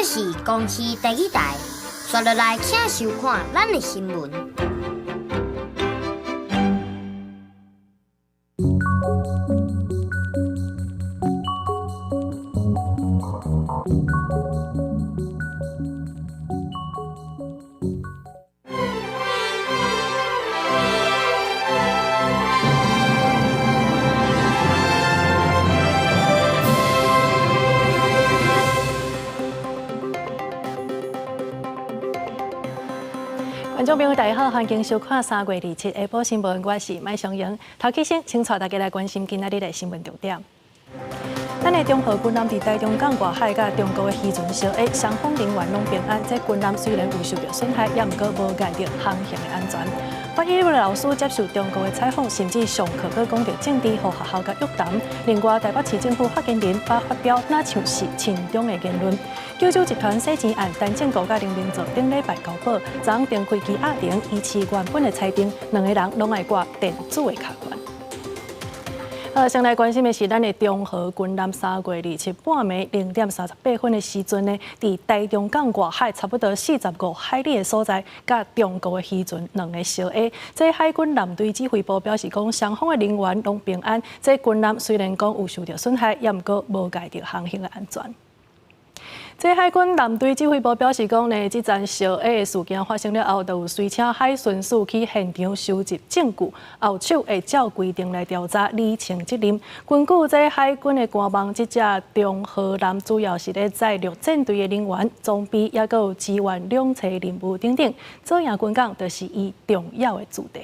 這是公視第二台，紲落來請收看咱的新聞。觀眾朋友，大家好，歡迎收看3月27下晡新聞，我是麥尚瑩。頭起先，請帶大家來關心今仔日的新聞重點。咱的中和軍艦佇台中港外海佮中國的漁船相挨，雙方人員攏平安。這軍艦雖然有受著損害，也毋過無礙著航行的安全。法醫老師接受中國的採訪，甚至上課閣講著政治，予學校佮約談。另外，台北市政府發言人把發表若像是親中的言論。九州集團洗錢案，陳正國佮林明佐頂禮拜交保，昨昏登飛機押庭，維持原本的裁定，兩个人攏愛掛電子的銬環。好，先來關心的是咱的中和軍艦3月27半暝0點38分的時陣呢，佇台中港外海差不多45海里的所在，佮中國的漁船兩个相挨。這海軍艦隊指揮部表示講，雙方的人員攏平安。這軍艦雖然講有受著損害，也毋過無礙著航行的安全。這海軍艦隊指揮部表示講呢，這陣相挨的事件發生了後，就有隨請海巡署去現場收集證據，後手會照規定來調查釐清責任。根據這海軍的官網，這隻中和艦主要是咧載陸戰隊的人員、裝備，抑閣有支援兩棲任務等等。左營軍港就是伊重要的駐地。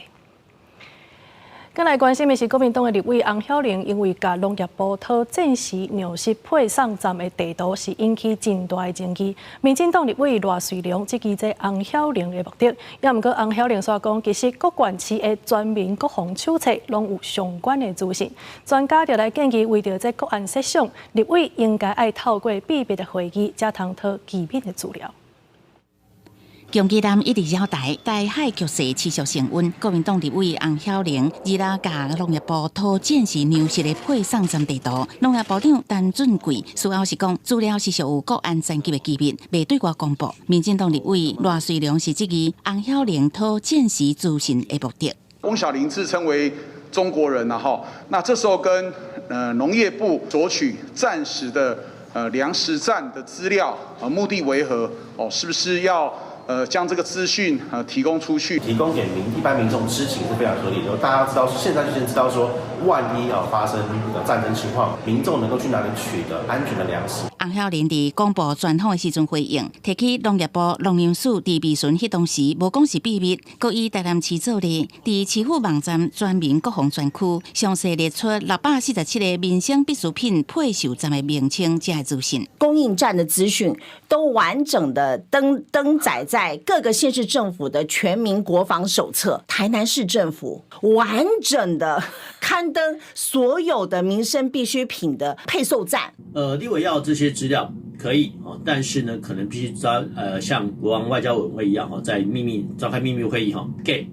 閣來關心的是，國民黨的立委翁曉玲，因為共農業部討戰時糧食配送站的地圖，是引起真大的爭議。民進黨立委賴瑞隆質疑這翁曉玲的目的，也毋過翁曉玲煞講，其實各縣市的全民國防手冊攏有相關的資訊。專家就來建議，為著這國安設想，立委應該愛透過秘密的會議，才通討機密的資料。強擊艦一直繞台，台海局勢持續升溫。國民黨立委翁曉玲二日共農業部討戰時糧食的配送站地圖，農業部長陳俊貴事後是講，資料是屬有國安層級的機密，袂對外公布。民進黨立委賴瑞隆是質疑翁曉玲討戰時資訊的目的。翁曉玲自稱為中國人啦，哈，那這時候跟農業部索取戰時的糧食站的資料，目的為何？哦，是不是要將這個資訊提供出去，提供給民一般民眾知情是非常合理的。大家知道，現在就先知道說，萬一啊發生戰爭情況，民眾能夠去哪裡取得安全的糧食。翁曉玲佇廣播專訪的時陣回應，提起農業部農糧署佇備詢彼當時無講是秘密，閣以台南市做例，佇市府網站全民國防專區詳細列出647個民生必需品配售站的名稱，這个資訊。供應站的資訊都完整的登載在各個縣市政府的全民國防手冊，台南市政府完整的刊登所有的民生必需品的配送站。立委要這些資料可以哦，但是呢，可能必須召像國防外交委員會一樣哈，在秘密召開秘密會議哈，給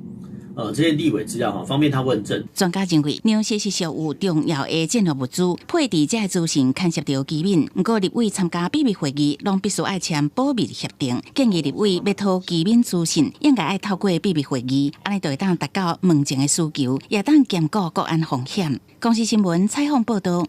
這些立委資料哈，方便他問證。專家認為，糧食是屬有重要的戰略物資，配置這个資訊牽涉著機密。毋過立委參加秘密會議，攏必須愛簽保密協定。建議立委欲討機密資訊，應該愛透過秘密會議，按呢就會當達到問證的需求，也當兼顧國安風險。公視新聞採訪報導。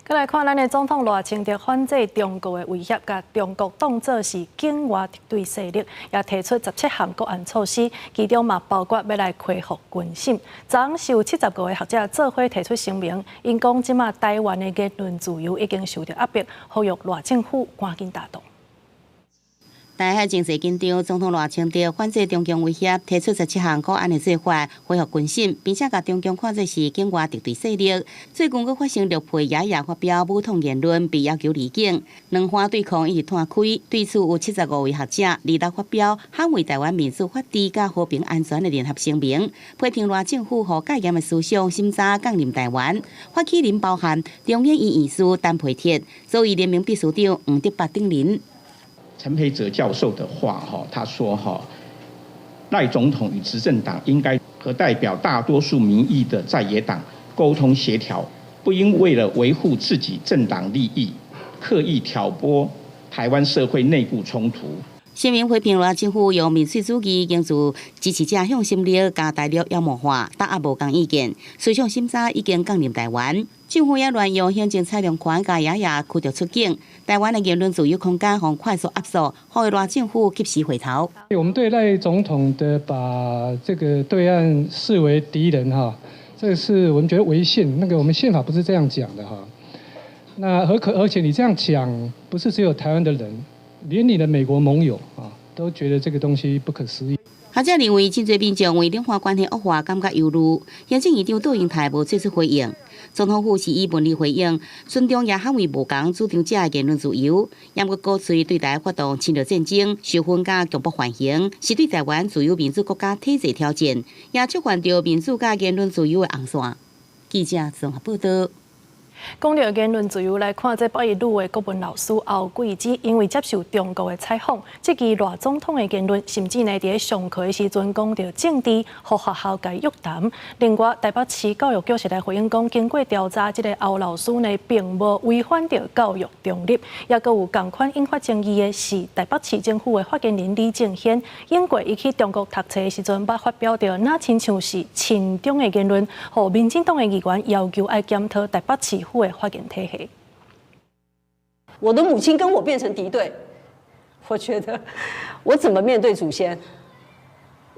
閣來看咱的總統賴清德反制中國的威脅，共中國當做是境外敵對勢力，也提出17項國安措施，其中嘛包括欲來恢復軍審。昨昏是有75個學者做伙提出聲明，𪜶講這馬台灣的言論自由已經受著壓迫，呼籲賴政府趕緊行動。台海情勢緊張，總統賴清德反制中共威脅，提出17項國安的做法，恢復軍審，並且共中共看做是境外敵對勢力。最近閣發生綠皮爺爺發表武統言論，被要求離境，兩岸對抗一直拖開。對此有75位學者二六發表捍衛台灣民主法治佮和平安全的聯合聲明，批評賴政府予戒嚴的思想審查降臨台灣。發起人包含中研院院士陳培哲、左翼聯盟秘書長黃德八等人。陳培哲教授的話，哈，他說，哈，賴總統與執政黨應該和代表大多數民意的在野黨溝通協調，不應為了維護自己政黨利益，刻意挑撥台台灣社會內部衝突。新聞批評賴政府用民粹主義，凝聚支持者向心力，共大陸妖魔化，打壓無仝意見，思想審查已經降臨台灣。政府也亂用行政裁量權，共爺爺驅逐出境。台灣的言論自由空間予快速壓縮，呼籲賴政府及時回頭。我們對賴總統的把這個對岸視為敵人哈，這個是我們覺得違憲。那個我們憲法不是這樣講的哈。那何可而且你這樣講，不是只有台灣的人，連你的美國盟友啊，都覺得這個東西不可思議。學者認為，真濟民眾為兩岸關係惡化感覺憂慮。行政院長杜英台無做出回應。總統府是以文字回應，尊重也捍衛無仝主張者的言論自由。毋過鼓吹對台發動侵略戰爭、仇恨佮強迫緩刑，是對台灣自由民主國家體制挑戰，也觸犯著民主佮言論自由的紅線。記者綜合報道。講著言論自由來看，這北一女的國文老師歐桂芝，因為接受中國的採訪，質疑賴總統的言論，甚至呢佇咧上課的時陣講著政治，予學校共約談。另外，台北市教育局是來回應講，經過調查，這個歐老師呢並無違反著教育中立，也閣有仝款引發爭議的是台北市政府的發言人李正軒，應過伊去中國讀冊的時陣，捌發表著若親像是親中的言論，予民進黨的議員要求愛檢討台北市府的發言體系。我的母親跟我變成敵對，我覺得我怎麼面對祖先？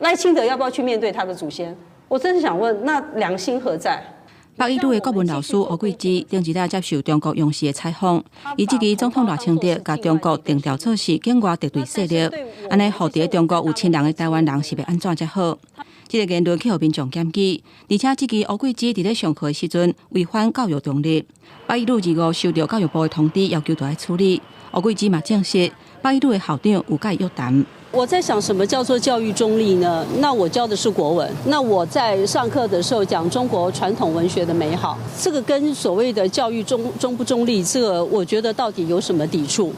賴清德要不要去面對他的祖先？我真是想問，那良心何在？北一女的國文老師歐桂芝頂一日接受中國央視的採訪，伊質疑總統賴清德共中國定調做是境外敵對勢力，按呢予佇中國有親人的台灣人是欲按怎才好？這个言論去予民眾檢舉，而且質疑歐桂芝佇咧上課的時陣違反教育中立。北一女二五收著教育部的通知，要求著愛處理。歐桂芝嘛證實，北一女的校長有共伊約談。我在想，什麼叫做教育中立呢？那我教的是國文，那我在上課的時候講中國傳統文學的美好，這個跟所謂的教育中不中立，這個我覺得到底有什麼抵觸？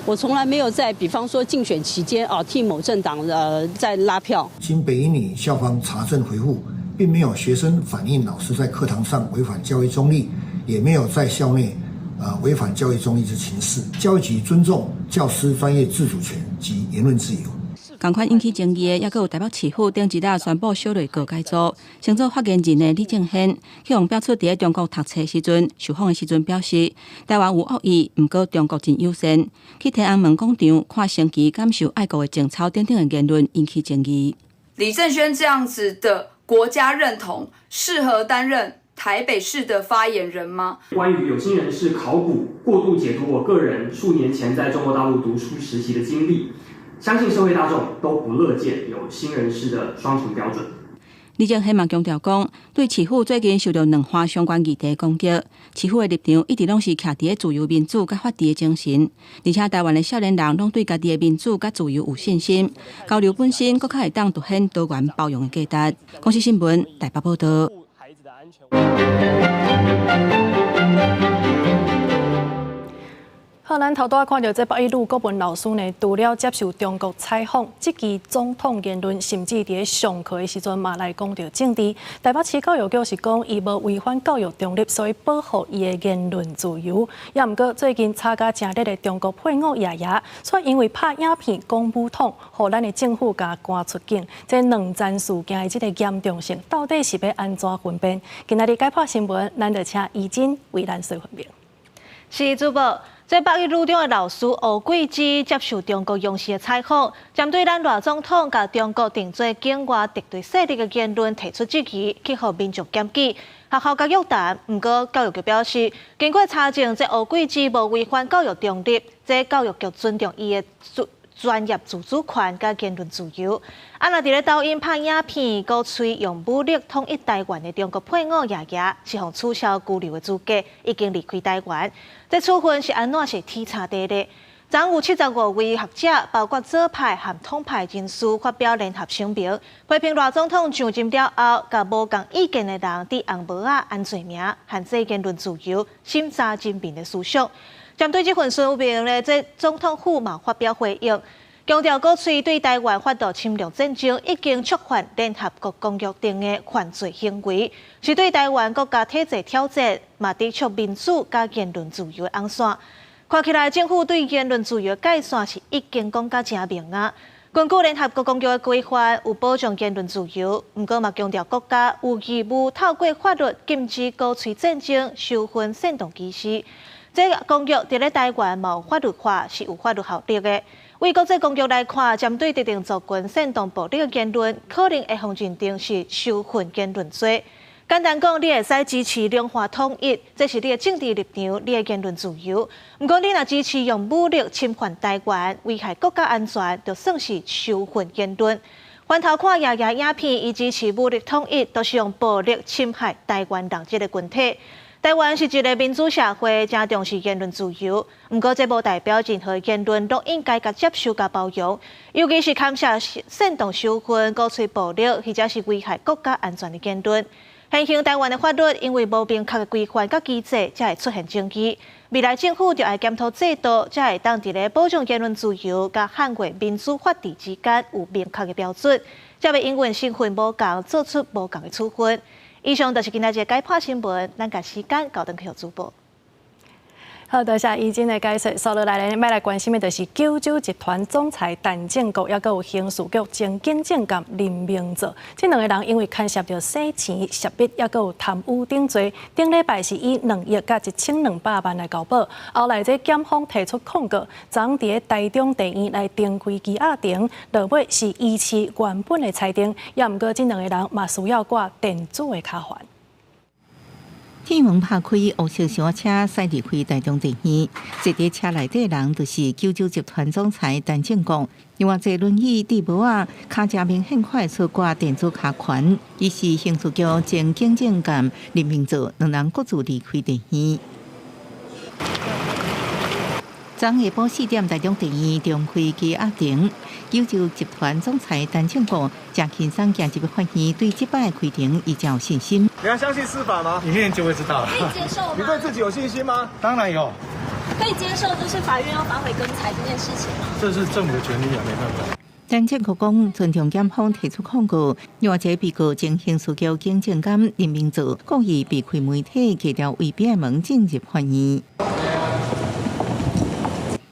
我從來沒有在，比方說競選期間啊，替某政黨在拉票。經北一女校方查證回覆，並沒有學生反映老師在課堂上違反教育中立，也沒有在校內違反教育中立之情事。教育局尊重教師專業自主權及言論自由。仝款引起爭議的，抑閣有台北市府頂一日宣布小內閣改組，升做發言人的李正軒，去予表出佇咧中國讀冊時陣受訪的時陣表示，台灣有惡意，毋過中國真友善。去天安門廣場看升旗，感受愛國的情操等等的言論引起爭議。李正軒這樣子的國家認同，適合擔任台北市的發言人嗎？關於有心人士考古過度解讀我個人數年前在中國大陸讀書實習的經歷，相信社會大眾都不樂見有心人士的雙重標準。李正軒嘛強調講，對市府最近受著兩岸相關議題攻擊，市府的立場一直攏是徛佇咧自由民主佮法治的精神，而且台灣的少年人攏對家己的民主佮自由有信心，交流本身閣較會當凸顯多元包容的價值。公視新聞台北報道。好，咱頭拄仔看著這北一女國文老師呢，除了接受中國採訪，質疑總統言論，甚至佇咧上課的時陣嘛來講著政治。台北市教育局是講，伊無違反教育中立，所以保護伊的言論自由。也毋過最近炒甲誠熱的中國配偶爺爺，卻因為拍影片講武統，予咱的政府共趕出境。這兩層事件的這个嚴重性，到底是欲按怎分辨？今仔日解破新聞，咱就請怡珍為咱說明。是主播。這北一女中的老師歐桂芝接受中國央視的採訪，針對咱賴總統共中國定做境外敵對勢力的言論提出質疑，去予民眾檢舉，學校共約談。毋過教育局表示，經過查證，這歐桂芝無違反教育中立，這教育局尊重伊的專業自主權佮言論自由。啊，若佇咧抖音拍影片，鼓吹用武力統一台灣的中國配偶爺爺，是予取消居留的資格，已經離開台灣。這處分是按怎是天差地別？昨有75位學者，包括左派和統派人士，發表聯合聲明，批評賴總統上任了後，共無仝意見的人戴紅帽仔、安罪名，限制言論自由、審查人民的思想。針對這份聲明呢，這總統府嘛發表回應，強調鼓吹對台灣發動侵略戰爭，已經觸犯聯合國公約定的犯罪行為，是對台灣國家體制挑戰，嘛抵觸民主佮言論自由的紅線。看起來政府對言論自由界線是已經講甲誠明啊。根據聯合國公約的規範，有保障言論自由，毋過嘛強調國家有義務透過法律禁止鼓吹戰爭、仇恨、煽動歧視。這个公約佇咧台灣嘛有法律化，是有法律效力的。為國際公約來看，針對特定族群煽動暴力的言論，可能會予認定是仇恨言論罪。簡單講，你會使支持兩岸統一，這是你的政治立場，你的言論自由。毋過，你若支持用武力侵犯台灣、危害國家安全，就算是仇恨言論。回頭看爺爺影片，伊支持武力統一，都是用暴力侵害台灣人這个群體。台灣是一个民主社會，誠重視言論自由。毋過，這無代表任何言論攏應該共接受、共包容，尤其是牽涉煽動仇恨、鼓吹暴力，或者是危害國家安全的言論。現行台灣的法律因為無明確的規範佮機制，才會出現爭議。未來政府就愛檢討制度，才會當佇咧保障言論自由佮捍衛民主法治之間有明確的標準，才袂因為身份無仝做出無仝的處分。以上就是今仔日解破新聞，咱共時間交轉去予主播。好，多謝以前的解說。紲落來咧，欲來關心的就是九州集團總裁陳正國，抑閣有刑事局前警政監林明佐，這兩個人因為牽涉著洗錢、涉密，抑閣有貪污等罪，頂禮拜是以2億佮1200萬來交保。後來這檢方提出控告，昨昏佇台中地院來重開羈押庭，落尾是維持原本的裁定，抑毋過這兩個人嘛需要掛電子的跤環。鐵門拍開，烏色小車駛離開台中地院，坐佇車內底人就是九州集團總裁陳正國。另外坐輪椅戴帽仔，跤誠明顯看出掛電子跤環，伊是刑事局前警政監林明佐，兩人各自離開地院。昨下晡4點，台中地院重開羈押庭，九州集團總裁陳正國誠輕鬆行入法院，對這擺的開庭伊誠有信心。你要相信司法嗎？裡面就會知道了。可以接受嗎？你對自己有信心嗎？當然有。可以接受，就是法院要發回更裁這件事情嗎？這是政府的權利啊，沒辦法。陳正國講，尊重檢方提出控告，另外一个被告前刑事局警政監林明佐故意避開媒體，隔條圍邊門進入法院。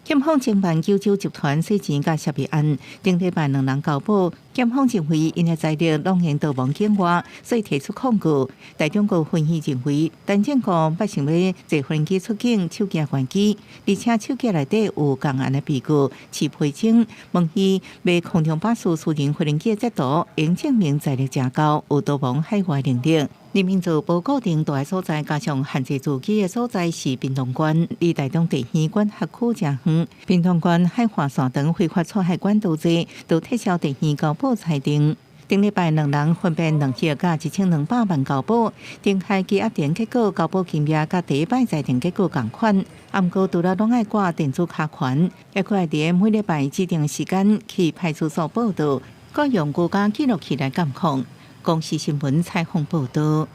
檢方偵辦九州集團洗錢佮涉密案，頂禮拜兩人交保，檢方認為𪜶的財力攏會逃亡境外，所以提出控告。台中國分析認為，陳正國捌想欲坐飛機出境，手機關機，而且手機內底有仝案的被告徐培清，問伊賣空中巴士私人飛機的截圖，會證明財力誠夠，有逃亡海外能力。林明佐無固定蹛的所在，加上限制自己的所在是屏東縣，離台中地院管轄區誠遠。屏東縣海岸線長非法出海管道濟，就撤銷地院交保裁定。頂禮拜兩人分別2億佮1200萬交保，重開羈押庭結果交保金額佮第一擺裁定結果仝款。毋過除了攏愛掛電子跤環，猶閣愛佇每禮拜指定時間去派出所報到，閣用國家記錄器來監控。公視新聞採訪報導。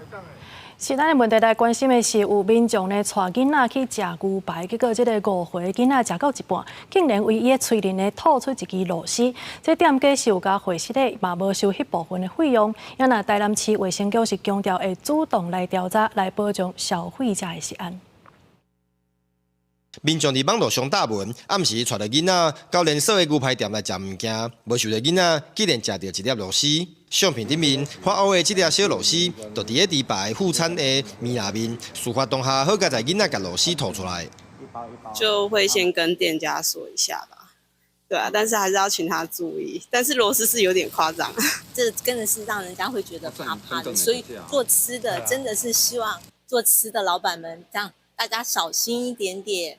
是咱的問題來關心的是，有民眾呢，帶囡仔去食牛排，結果這个5歲囡仔食到一半，竟然為伊的喙裡呢吐出一支螺絲。這店家是有共回實的，嘛無收彼部分的費用。也若台南市衛生局是強調會主動來調查，來保障消費者的食安。民眾佇網路上貼文，暗時帶著囡仔到連鎖的牛排店來食物件，無想著囡仔竟然食著一粒螺絲。相片頂面發烏的這粒小螺絲，就佇咧豬排副餐的麵內面。事發當下，好佳哉囡仔共螺絲吐出來，就會先跟店家說一下吧，對啊，但是還是要請他注意。但是螺絲是有點誇張，這真的是讓人家會覺得怕怕的。所以做吃的真的是希望做吃的老闆們，這樣大家小心一點點。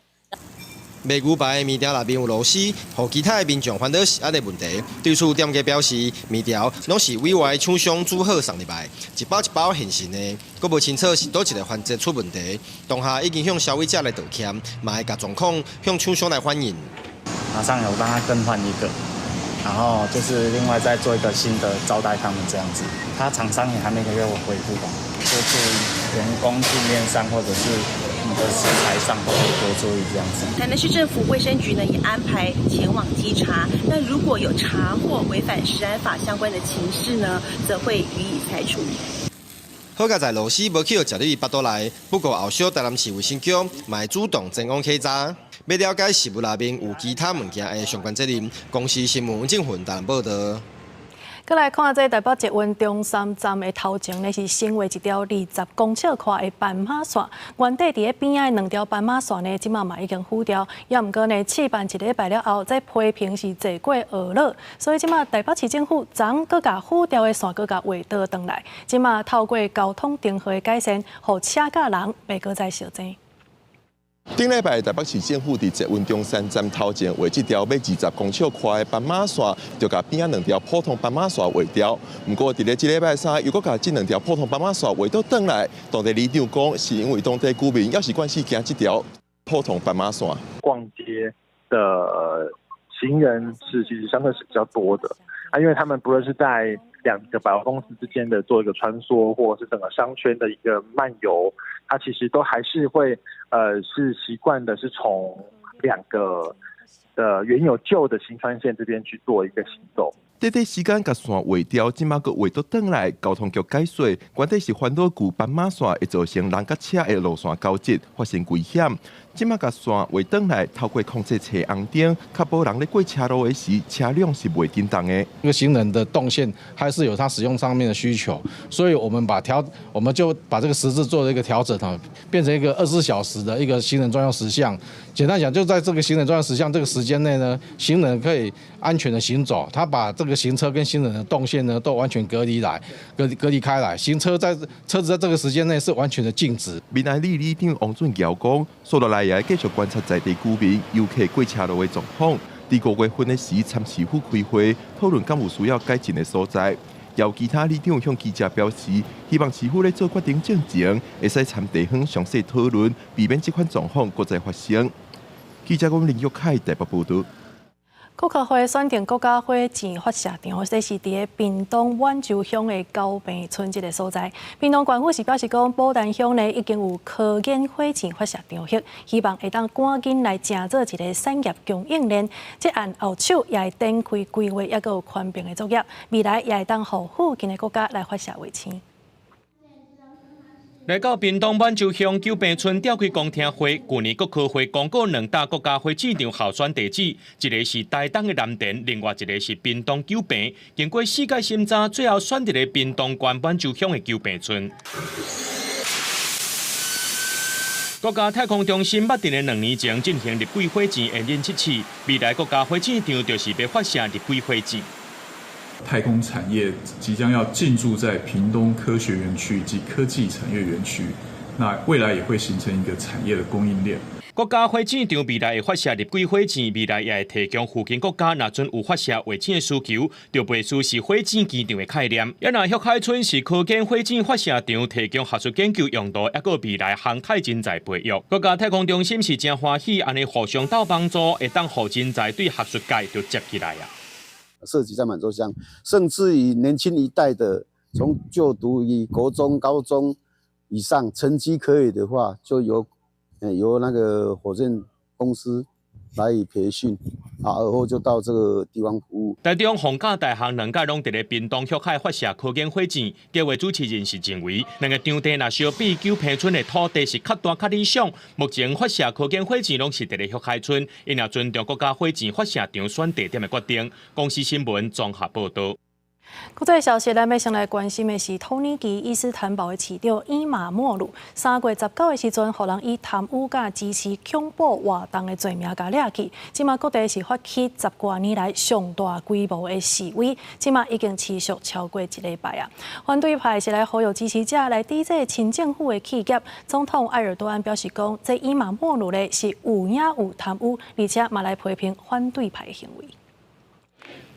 賣牛排的麵條內面有螺絲，予其他的民眾煩惱食安的問題。對此，店家表示，麵條攏是委外廠商煮好送入來，一包一包現成的，閣無清楚是佗一个環節出問題。當下已經向消費者來道歉，嘛會共狀況向廠商來反映。馬上有幫他更換一個，然後就是另外再做一個新的招待他們這樣子。他廠商也還沒給我回覆吧，多注意員工訓練上或者是你的食材上都會多注意這樣子。台南市政府衛生局呢也安排前往稽查，那如果有查獲違反食安法相關的情事呢，則會予以裁處。好佳哉螺絲無去予食入去腹肚內，不過後續台南市衛生局嘛會主動前往稽查。欲了解食物內面有其他物件的相關責任。公視新聞鄭雲台報導。閣來看這台北捷運中山站的頭前呢，是新畫一條20公尺寬的斑馬線。原底佇咧邊仔的兩條斑馬線呢，這馬嘛已經斧掉。也毋過呢，試辦一禮拜了後，這批評是坐過惡了，所以這馬台北市政府昨閣共斧掉的線閣共畫倒轉來。這馬透過交通燈號的改善，予車佮人袂閣再相爭。頂禮拜台北市政府佇捷運中山站頭前畫這條欲20公尺寬的斑馬線，就共邊仔兩條普通斑馬線劃掉。毋過佇咧這禮拜三，又閣共這兩條普通斑馬線畫倒轉來。當地里長講，是因為當地居民猶是慣勢行這條普通斑馬線。逛街的行人是其實相對是比較多的啊，因為他們不論是在兩個百貨公司之間的做一個穿梭，或者是整個商圈的一個漫遊，它其實都還是會，是習慣的，是從兩個的原有舊的新穿線這邊去做一個行走。短短時間共線畫掉，這馬閣畫倒轉來，交通局解說，原底是煩惱舊斑馬線會造成人佮車的路線交織，發生危險。這馬共線畫轉來，透過控制車紅燈，確保人咧過車路的時，車輛是袂振動的。這個行人的動線還是有它使用上面的需求，所以我們把調，我們就把這個時制做了一個調整，變成一個24小時的一個行人專用時相。簡單講，就在這個行人專用時相這個時間內呢，行人可以安全的行走。他把這個行車跟行人的動線呢，都完全隔離來，隔離開來。行車在車子在這個時間內是完全的靜止。民安里里長王俊堯講，紲落來也會繼續觀察在地居民、遊客過車路的狀況。佇5月份的時，參市府開會討論敢有需要改進的所在。有其他里長向記者表示，希望市府咧做決定進前，會使參地方詳細討論，避免這款狀況閣再發生。記者講林玉凱台北報導。國科會選定國家火箭發射場，這是佇咧屏東滿洲鄉的九坪村這个所在。屏東縣府是表示講，寶潭鄉呢已經有科研火箭發射場域，希望會當趕緊來成做一个產業供應鏈。這案後手也會展開規劃，抑閣有寬頻的作業，未來也會當予附近的國家來發射衛星。來到屏東滿洲鄉九坪村召開公聽會，舊年國科會公告兩大國家火箭場候選地址，一个是台東的藍田，另外一个是屏東九坪。經過四屆審查，最後選佇咧屏東縣滿洲鄉的九坪村。國家太空中心捌佇咧2年前進行入軌火箭驗證測試，未來國家火箭場就是欲發射入軌火箭。太空產業即將要進駐在屏東科學園區及科技產業園區，那未來也會形成一個產業的供應鏈。國家火箭場未來會發射入軌火箭，未來也會提供附近國家若陣有發射衛星的需求，就袂輸是火箭機場的概念。也若旭海村是科研火箭發射場，提供學術研究用途，抑閣未來航太人才培育。國家太空中心是誠歡喜，按呢互相鬥幫助，會當予人才對學術界就接起來啊。設計在滿洲鄉，甚至於年輕一代的，從就讀於國中、高中以上，成績可以的話，就由那個火箭公司來培訓，啊，而後就到這個地方服務。台中逢甲大學兩屆攏佇咧屏東旭海發射科研火箭，計劃主持人是認為，兩个場地若相比九坪村的土地是較大較理想。目前發射科研火箭攏是佇咧旭海村，𪜶也尊重國家火箭發射場選地點的決定。公視新聞綜合報導。國際消息，咱欲先來關心的是土耳其伊斯坦堡的市長伊馬莫魯，3月19的時陣，予人以貪污佮支持恐怖活動的罪名共掠去。這馬各地是發起十外年來上大規模的示威，這馬已經持續超過一禮拜啊。反對派是來呼籲支持者來抵制親政府的企業。總統埃爾多安表示講，這伊馬莫魯咧是有影有貪污，而且嘛來批評反對派的行為。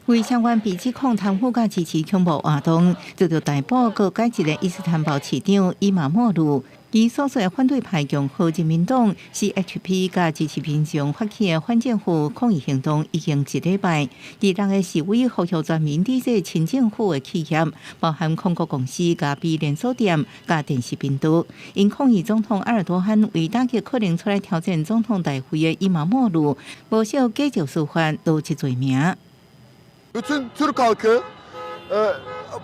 為相關被指控貪污佮支持恐怖活動，遭到逮捕閣解職的伊斯坦堡市長伊馬莫魯，伊所屬的反對派共和人民黨（CHP）佮支持民眾發起的反政府抗議行動已經一禮拜。二六的示威呼籲全民抵制親政府的企業，包含控股公司、咖啡連鎖店、佮電視頻道。𪜶抗議總統埃爾多安為打擊可能出來挑戰總統大位的伊馬莫魯，無少假借司法羅織罪名。 Bütün Türk halkı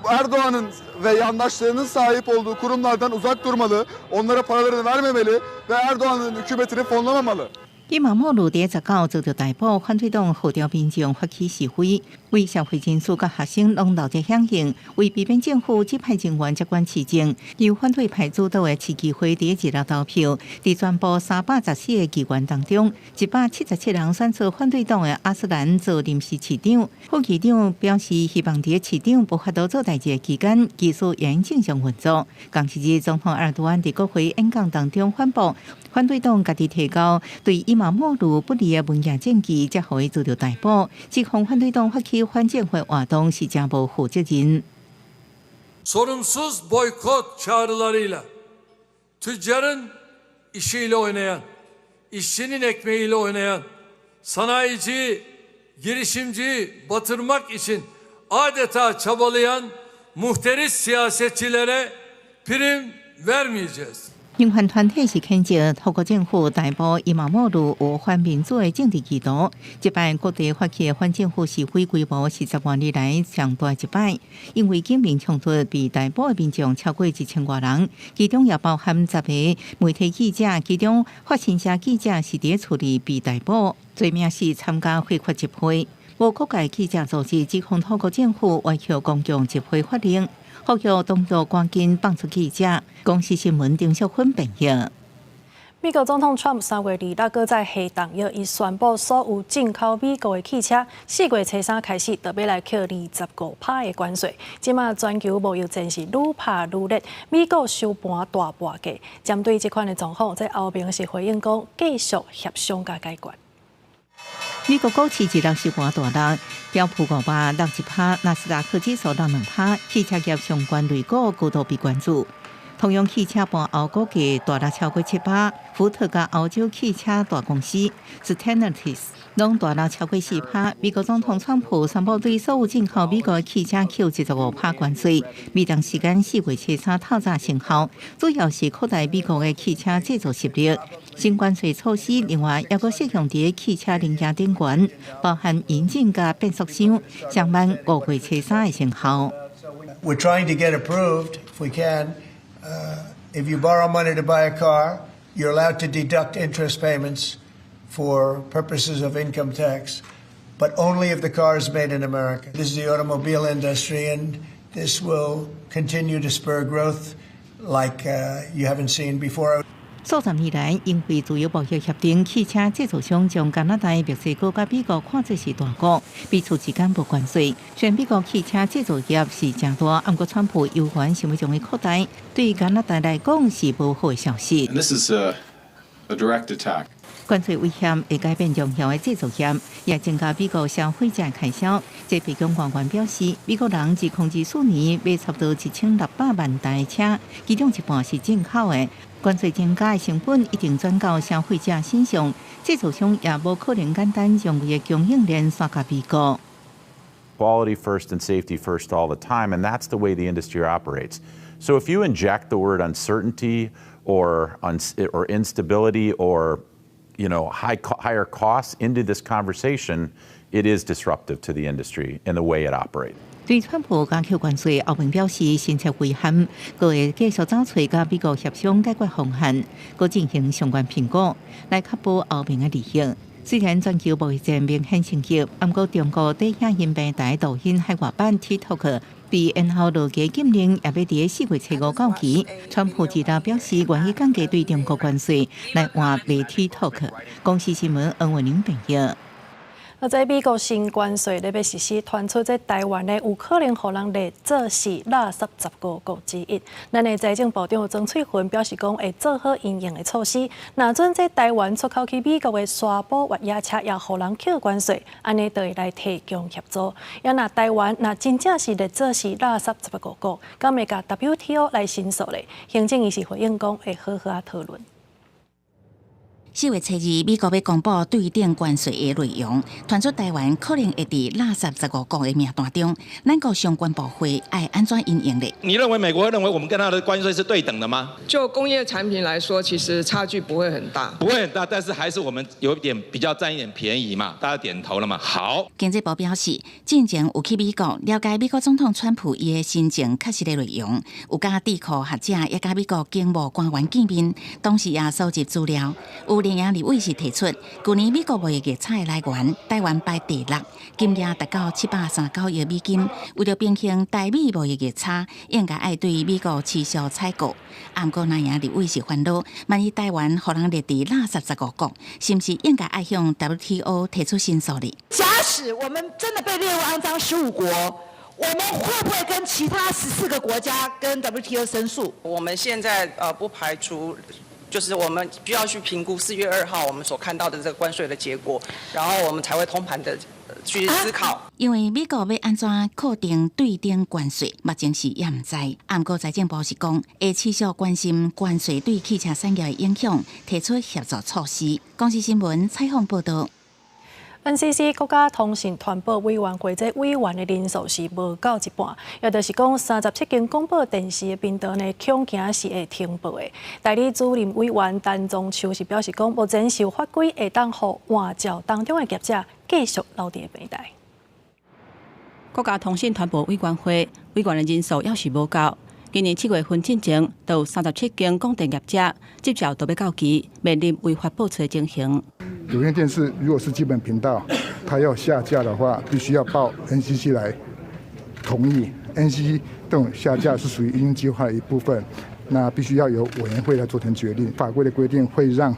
Erdoğan'ın ve yandaşlarının sahip olduğu kurumlardan uzak durmalı, onlara paralarını vermemeli ve Erdoğan'ın hükümetini fonlamamalı. 伊馬莫魯佇19遭著逮捕，反對黨號召民眾發起示威，為社會人士佮學生攏鬧熱響應，為避免政府指派人員接管市政，由反對派主導的市議會佇26投票，佇全部314個議員當中，177人選出反對黨的阿斯蘭做臨時市長。副市長表示，希望佇市長無法度做代誌的期間，繼續沿正常運作。仝一日，總統埃爾多安佇國會演講當中反駁，反對黨家己提交對伊馬莫魯不利的文件證據，才予伊遭著逮捕。指控反對黨發起反政府活動是誠無負責任。 Sorumsuz boykot çağrılarıyla tüccarın işiyle oynayan, işçinin ekmeğiyle oynayan, sanayiciyi, girişimciyi batırmak için adeta çabalayan muhteris siyasetçilere prim vermeyeceğiz. 人權團體是譴責土國政府逮捕伊馬莫魯有反民主的政治意圖。這擺各地發起的反政府示威規模是10外年來上大一擺，因為警民衝突被逮捕的民眾超過1000外人，其中也包含10個媒體記者，其中法新社記者是佇厝裡被逮捕，罪名是參加非法集會。無國界記者組織指控土國政府歪曲公共集會法令。呼籲當局趕緊放出記者。公視新聞丁淑芬編譯。美國總統川普3月26閣再下重藥，伊宣布所有進口美國的汽車，4月初3開始，就欲來扣25趴的關稅。這馬全球貿易戰是愈拍愈熱，美國收盤大跋價。針對這款的狀況，這歐盟是回應講，繼續協商佮解決。美國股市二六收盤大落，標普500落1趴，納斯達克指數落2趴，汽車業相關類股高度被關注。通用汽車盤後股價大落超過7趴，福特佮歐洲汽車大公司 Stellantis 攏大落超過4趴。美國總統川普宣布對所有進口美國汽車扣25趴關稅，美東時間4月初3透早生效，主要是擴大美國的汽車製造實力。新關稅措施另外抑閣適用佇汽車零件頂懸，包含引擎佮變速箱，上慢5月初3會生效。 We're trying to get approved, if we can. If you borrow money to buy a car, you're allowed to deduct interest payments for purposes of income tax, but only if the car is made in America. This is the automobile industry, and this will continue to spur growth like you haven't seen before. 數十年來，因為自由貿易協定，汽車製造商將加拿大、墨西哥佮美國看做是大國，彼此之間無關稅。雖然美國汽車製造業是誠大，毋過川普猶原想欲將伊擴大，對加拿大來講是無好的消息。 This is a direct attack. 關稅威脅會改變重要的製造業，也增加美國消費者開銷。這白宮官員表示，美國人2024年買差不多1600萬台車，其中一半是進口的。關稅增加的成本一定轉到消費者身上，製造商也無可能簡單將伊的供應鏈徙共美國。 Quality first and safety first all the time, and that's the way the industry operates. So if you inject the word uncertainty or instability or higher costs into this conversation, it is disruptive to the industry and the way it operates. 對川普加扣關稅，歐盟表示深切遺憾，閣會繼續走揣佮美國協商解決方案，閣進行相關評估，來確保歐盟的利益。雖然全球貿易戰明顯升級，毋過中國佇影音平台抖音海外版 TikTok 被延後落嘅禁令，也欲佇4月初5到期。川普二六表示願意降低對中國關稅，來換賣 TikTok。公視新聞恩文玲編譯。啊，這美國新關稅咧欲實施，傳出這台灣咧有可能予人列做是垃圾15國之一。咱的財政部長曾翠芬表示講，會做好因應的措施。若準這台灣出口去美國的沙埔越野車也予人扣關稅，按呢就會來提供協助。也若台灣若真正是列做是垃圾15國，敢會共 WTO 來申訴咧？行政院是回應講，會好好仔討論。 4月初2，美國欲公布對等關稅的內容，傳出台灣可能會佇垃圾十五國的名單中。咱國相關部會愛按怎因應咧？你認為美國會認為我們跟他的關稅是對等的嗎？就工業產品來說，其實差距不會很大，不會很大，但是還是我們有一點比較佔一點便宜嘛，大家點頭了嘛。好，經濟部表示，進前有去美國了解美國總統川普伊的新政確實的內容，有佮智庫學者也佮美國經貿官員見面，當時也收集資料，有綠營立委是提出，舊年美國貿易逆差的來源，台灣排第六，金額達到739億美金。為著平衡台美貿易逆差，應該愛對美國持續採購。毋過藍營立委是煩惱，萬一台灣予人列佇垃圾15國，是毋是應該愛向 WTO 提出申訴呢？假使我們真的被列入骯髒15國，我們會不會跟其他14個國家跟 WTO 申訴？我們現在不排除。就是我們需要去評估4月2號我們所看到的這個關稅的結果，然後我們才會通盤的去思考。因為美國欲按怎確定對等關稅，目前是猶毋知。毋過財政部是講，會持續關心關稅對汽車產業的影響，提出協助措施。公視新聞採訪報導。 NCC 國家通訊傳播委員會這委員的人數是無夠一半，也就是講37間廣播電視的頻道呢，恐驚是會停播的。代理主任委員陳宗秋是表示講，目前是有法規會當予換照當中的業者繼續留佇平台。國家通訊傳播委員會委員的人數猶是無夠。今年7月份進前，就有37間廣電業者執照都欲到期，面臨違法播出的情形。有線電視如果是基本頻道，它要下架的話，必須要報 NCC 來同意。NCC 這種下架是屬於營運計劃的一部分，那必須要由委員會來做成決定。法規的規定會讓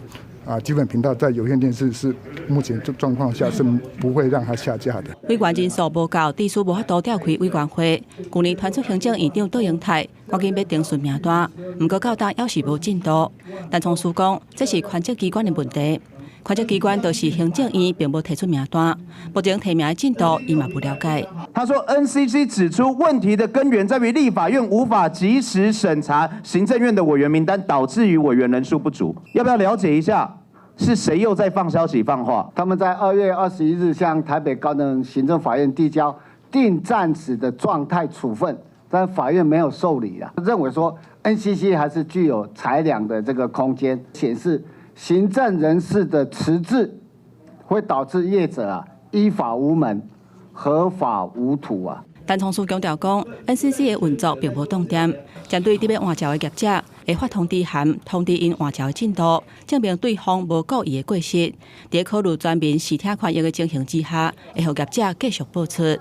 基本頻道在有線電視是目前這狀況下是不會讓它下架的。委員人數無夠，致使無法度召開委員會。舊年傳出行政院長卓榮泰趕緊欲偵訊名單，毋過到今猶是無進度。陳聰書講，這是權責機關的問題。權責機關就是行政院，並無提出名單，目前提名的進度伊嘛無了解。他說，NCC 指出問題的根源在於立法院無法及時審查行政院的委員名單，導致於委員人數不足。要不要了解一下？是誰又在放消息放話？他們在2月21日向台北高等行政法院遞交定暫時的狀態處分，但法院沒有受理啊，認為說 NCC 還是具有裁量的這個空間，顯示行政人事的遲滯會導致業者啊依法無門、合法無土啊。陳聰書強調講，NCC 的運作並無凍點，針對佇欲換照的業者，會發通知函通知𪜶換照的進度，證明對方無故意的過失。佇考慮全民視聽權益的情形之下，會予業者繼續播出。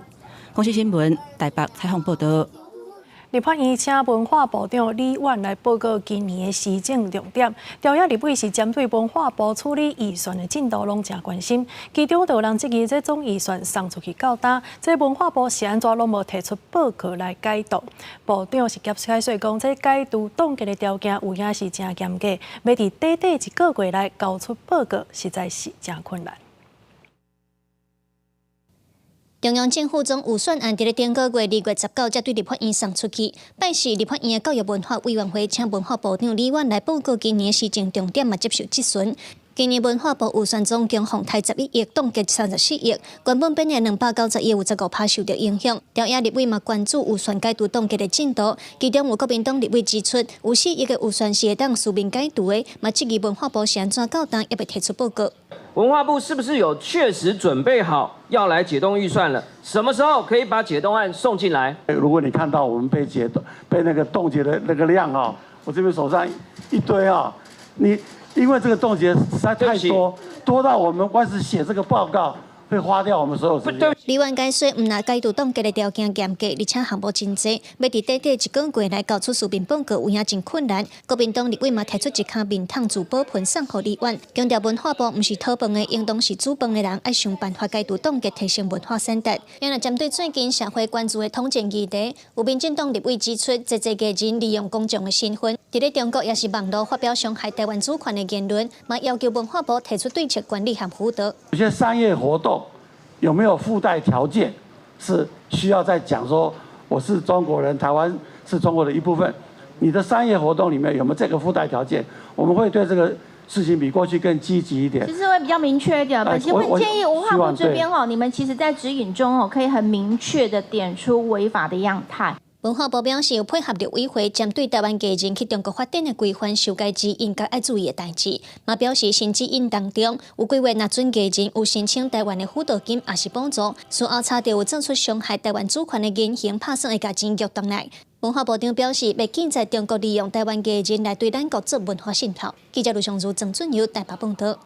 公視新聞台北採訪報導。立法院請文化部長李婉來報告今年的施政重點。朝野立委是針對文化部處理預算的進度攏誠關心，其中就有人質疑這總預算送出去到今，這文化部是按怎攏無提出報告來解讀。部長是解說講，這解除凍結的條件有影是誠嚴格，欲佇短短一個月內交出報告，實在是誠困難。中央政府總預算案佇咧頂個月2月19才對立法院送出去。拜四立法院的教育文化委員會請文化部長李婉來報告今年施政重點，嘛接受質詢。今年文化部預算總共予刣11億，凍結34億，原本編的290億有15%受到影響。朝野立委嘛關注預算解除凍結的進度，其中有國民黨立委指出，有4億的預算是會當書面解除的，嘛質疑文化部是按怎到今猶未提出報告。文化部是不是有確實準備好要來解凍預算了？什麼時候可以把解凍案送進來？如果你看到我們被解凍、被那個凍結的那個量啊，我這邊手上一堆啊，你因為這個凍結實在太多，多到我們光是寫這個報告會花掉我們所有時間。李婉解說，毋但解除凍結的條件嚴格，而且項目真濟，欲佇短短一個月內交出書面報告，有影真困難。國民黨立委嘛提出一跤面桶自保盆送予李婉，強調文化部毋是討飯的，應當是煮飯的人，愛想辦法解除凍結，提升文化產值。另外，針對最近社會關注的統戰議題，有民進黨立委指出，濟濟藝人利用公眾的身份，佇咧中國抑是網路發表傷害台灣主權的言論，嘛要求文化部提出對策管理和輔導。有些商業活動有沒有附帶條件，是需要再講說我是中國人，台灣是中國的一部分。你的商業活動裡面有沒有這個附帶條件？我們會對這個事情比過去更積極一點。其實會比較明確一點。本席會建議文化部這邊哦，你們其實在指引中哦，可以很明確的點出違法的樣態。文化部表示，有配合陸委會針對台灣藝人去中國發展的規範修改指引，佮愛注意的代誌。嘛表示新指引當中有規劃，若準藝人有申請台灣的輔導金，抑是補助，事後查著有做出傷害台灣主權的言行，拍算會共錢約轉來。文化部長表示，袂禁在中國利用台灣藝人來對咱國做文化滲透。記者盧尚如、曾俊友台北報導。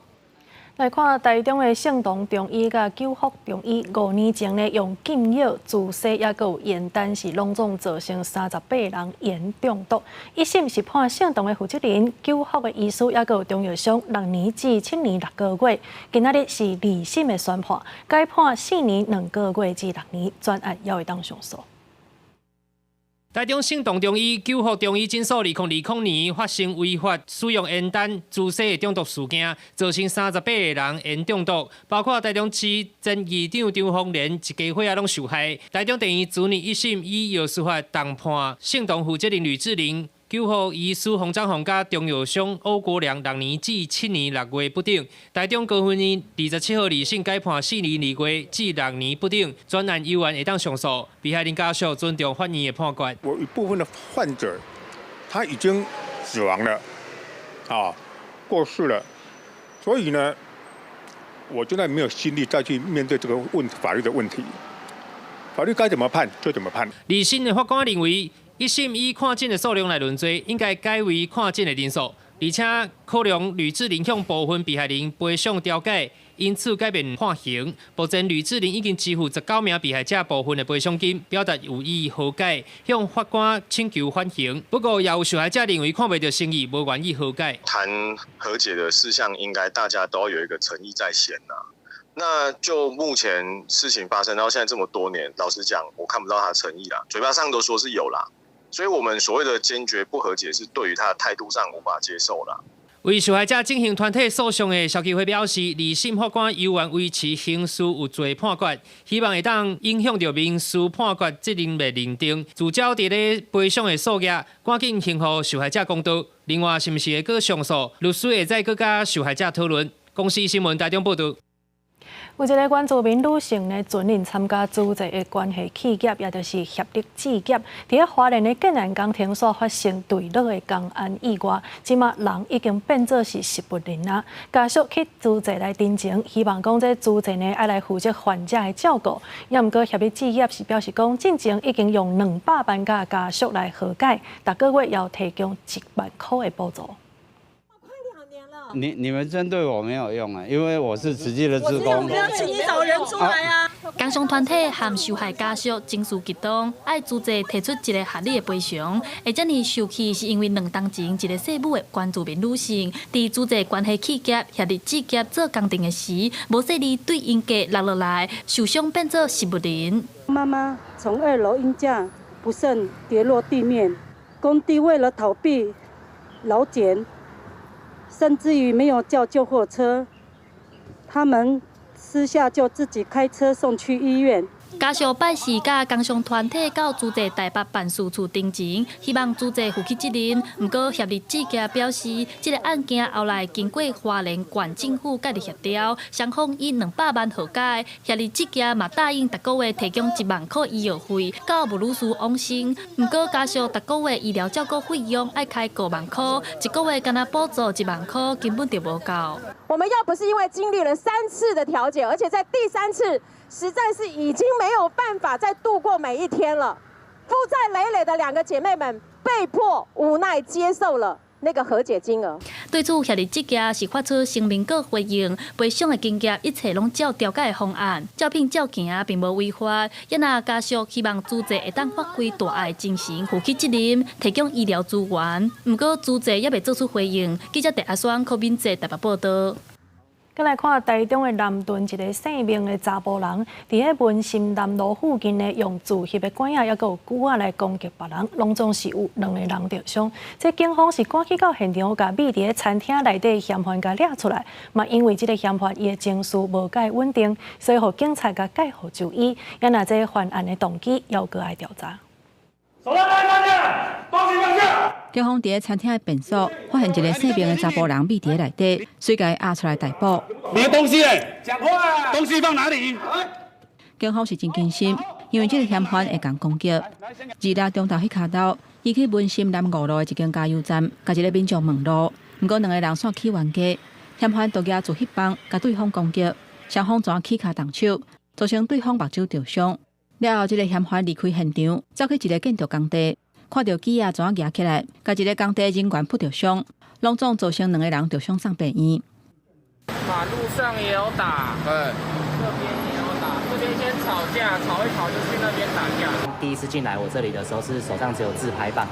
來看台中的聖同中醫佮久福中醫，5年前呢，用禁藥注射，抑閣有驗單，是攏總造成38人鹽中毒。一審是判聖同的負責人、久福的醫師，抑閣有中藥商6年至7年6個月。今仔日是二審的宣判，改判4年2個月至6年，全案猶會當上訴。台中聖同中醫、久福中醫診所2020年發生違法使用鉛丹注射的中毒事件，造成38個人鉛中毒，包括台中市前議長張鳳蓮一家伙仔攏受害。台中地院昨日一審以藥師法重判聖同負責人呂志玲、久福醫師洪章鴻佮中藥商歐國良6年至7年6月不等。台中高分院27號二審改判4年2月至6年不等，全案猶原會當上訴。被害人家屬尊重法院的判決。我一部分的患者他已經死亡了，啊，過世了，所以呢，我現在沒有心力再去面對這個問法律的問題，法律該怎麼判就怎麼判。二審的法官認為，一審以看診的數量來論罪，應該改為看診的人數，而且考量呂志玲向部分被害人賠償調解，因此改變判刑。目前呂志玲已經支付19名被害者部分的賠償金，表達有意和解，向法官請求緩刑。不過，也有受害者認為看袂著誠意，無願意和解。談和解的事項，應該大家都要有一個誠意在先啦。那就目前事情發生到現在這麼多年，老實講，我看不到他的誠意啦，嘴巴上都說是有啦。所以，我們所謂的堅決不和解，是對於他的態度上無法接受啦。為受害者進行團體訴訟的消基會表示，二審法官猶原維持刑事有罪判決，希望會當影響著民事判決責任的認定，聚焦佇咧賠償的數額，趕緊還予受害者公道。另外，是毋是會閣上訴？律師會再閣佮受害者討論。公視新聞台中報導。有一个原住民女性呢，前年參加資濟的關係企業，也就是協力置業，佇咧花蓮的建安工程所發生墜落的工安意外，這馬人已經變做是植物人啊。家屬去資濟來陳情，希望講這資濟呢愛來負責患者的照顧。也毋過協力置業是表示講，進前已經用200萬佮家屬來和解，逐個月要提供1萬箍的補助。你們針對我沒有用啊，因為我是慈濟的志工。我要請你找人出來啊！工傷團體和受害家屬情緒激動，愛資濟提出一个合理的賠償。會遮爾受氣，是因為兩冬前一个姓武的原住民女性，佇資濟關係企業協力置業做工程的時，無細膩對鷹架落落來，受傷變做植物人。媽媽從二樓鷹架不慎跌落地面，工地為了逃避勞檢，甚至於沒有叫救護車，他們私下就自己開車送去醫院。家屬拜四佮工傷團體到資濟台北辦事處陳情，希望資濟負起責任。毋過協力置業表示，這个案件後來經過花蓮縣政府介入協調，雙方以200萬和解。協力置業嘛答應逐個月提供1萬箍醫藥費，到吳女士往生。毋過家屬逐個月醫療照顧費用愛開5萬箍，一個月干焦補助1萬箍，根本就無夠。我們要不是因為經歷了三次的調解，而且在第三次，實在是已經沒有辦法再度過每一天了。負債累累的兩個姐妹們被迫無奈接受了那個和解金額。對此，協力置業是發出聲明閣回應，賠償的金額一切攏照調解的方案，照片照行並無違法。也若家屬希望資濟會當發揮大愛精神，負起責任，提供醫療資源。毋過資濟猶未做出回應。記者鄭阿雙、柯敏哲台北報導。閣來看台中的南屯一个姓明的查埔人，佇咧文心南路附近呢，用自翕的管仔，抑閣有鋸仔來攻擊別人，攏總是有兩個人著傷。這警方是趕去到現場，共覕佇咧餐廳內底嫌犯共掠出來，嘛因為這个嫌犯伊的情緒無蓋穩定，所以予警察共解予就醫。也若這犯案的動機，猶閣愛調查。手放下，東西放下。警方佇咧餐廳的便所發現一个姓明的查埔人覕佇咧內底，隨共伊押出來逮捕。你的東西咧？講話。東西放哪裡？警方是真謹慎，因為這個嫌犯會共攻擊。26中晝彼跤晝，伊去文心南五路的一間加油站，共一个民眾問路，毋過兩个人煞起冤家，嫌犯就舉自翕棒，共對方攻擊，雙方轉起跤動手，造成對方目睭著傷。了後，這个嫌犯離開現場，走去一个建築工地，看著機仔怎舉起來，共一个工地人員撲著傷，攏總造成兩个人著傷送病院。馬路上也有打，對，這邊也有打，這邊先吵架，吵一吵就去那邊打架。第一次進來我這裡的時候，是手上只有自拍棒。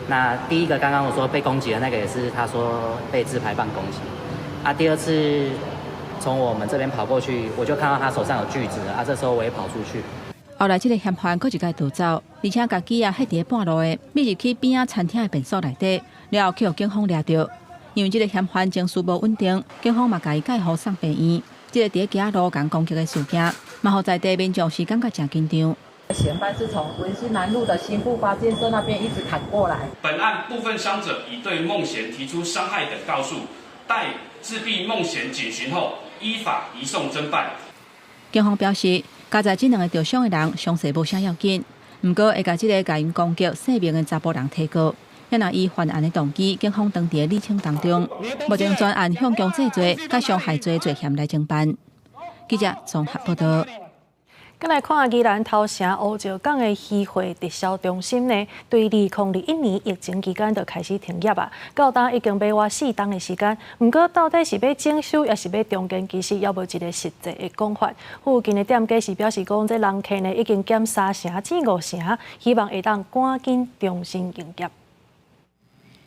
那第一個剛剛我說被攻擊的那個，也是他說被自拍棒攻擊。啊，第二次從我們這邊跑過去，我就看到他手上有鋸子，啊，這時候我也跑出去。後來，這个嫌犯閣一擺逃走，而且共機仔彼佇咧半路的，覕入去邊仔餐廳的便所內底，了後去予警方掠著。因為這个嫌犯情緒無穩定，警方嘛共伊介護送病院。這个佇咧街仔路共攻擊的事件，嘛予在地民眾是感覺誠緊張。嫌犯是從文心南路的新復發建設那邊一直砍過來。本案部分傷者已對孟賢提出傷害等告訴，待自閉孟賢警詢後，依法移送偵辦。警方表示，加在這兩个著傷的人傷勢無啥要緊，毋過會共這个共𪜶攻擊性命的查埔人提告。若伊犯案的動機，警方當佇咧厘清當中。目前專案向強制罪佮傷害罪罪嫌來偵辦。記者綜合報道。閣來看宜蘭頭城烏石港的漁貨直銷中心呢，對2021年疫情期間就開始停業啊，到今已經欲倚4冬的時間。毋過到底是欲整修，抑是欲重建，其實猶無一個實際的講法。附近的店家是表示講，這人客呢已經減三成至五成，希望會當趕緊重新營業。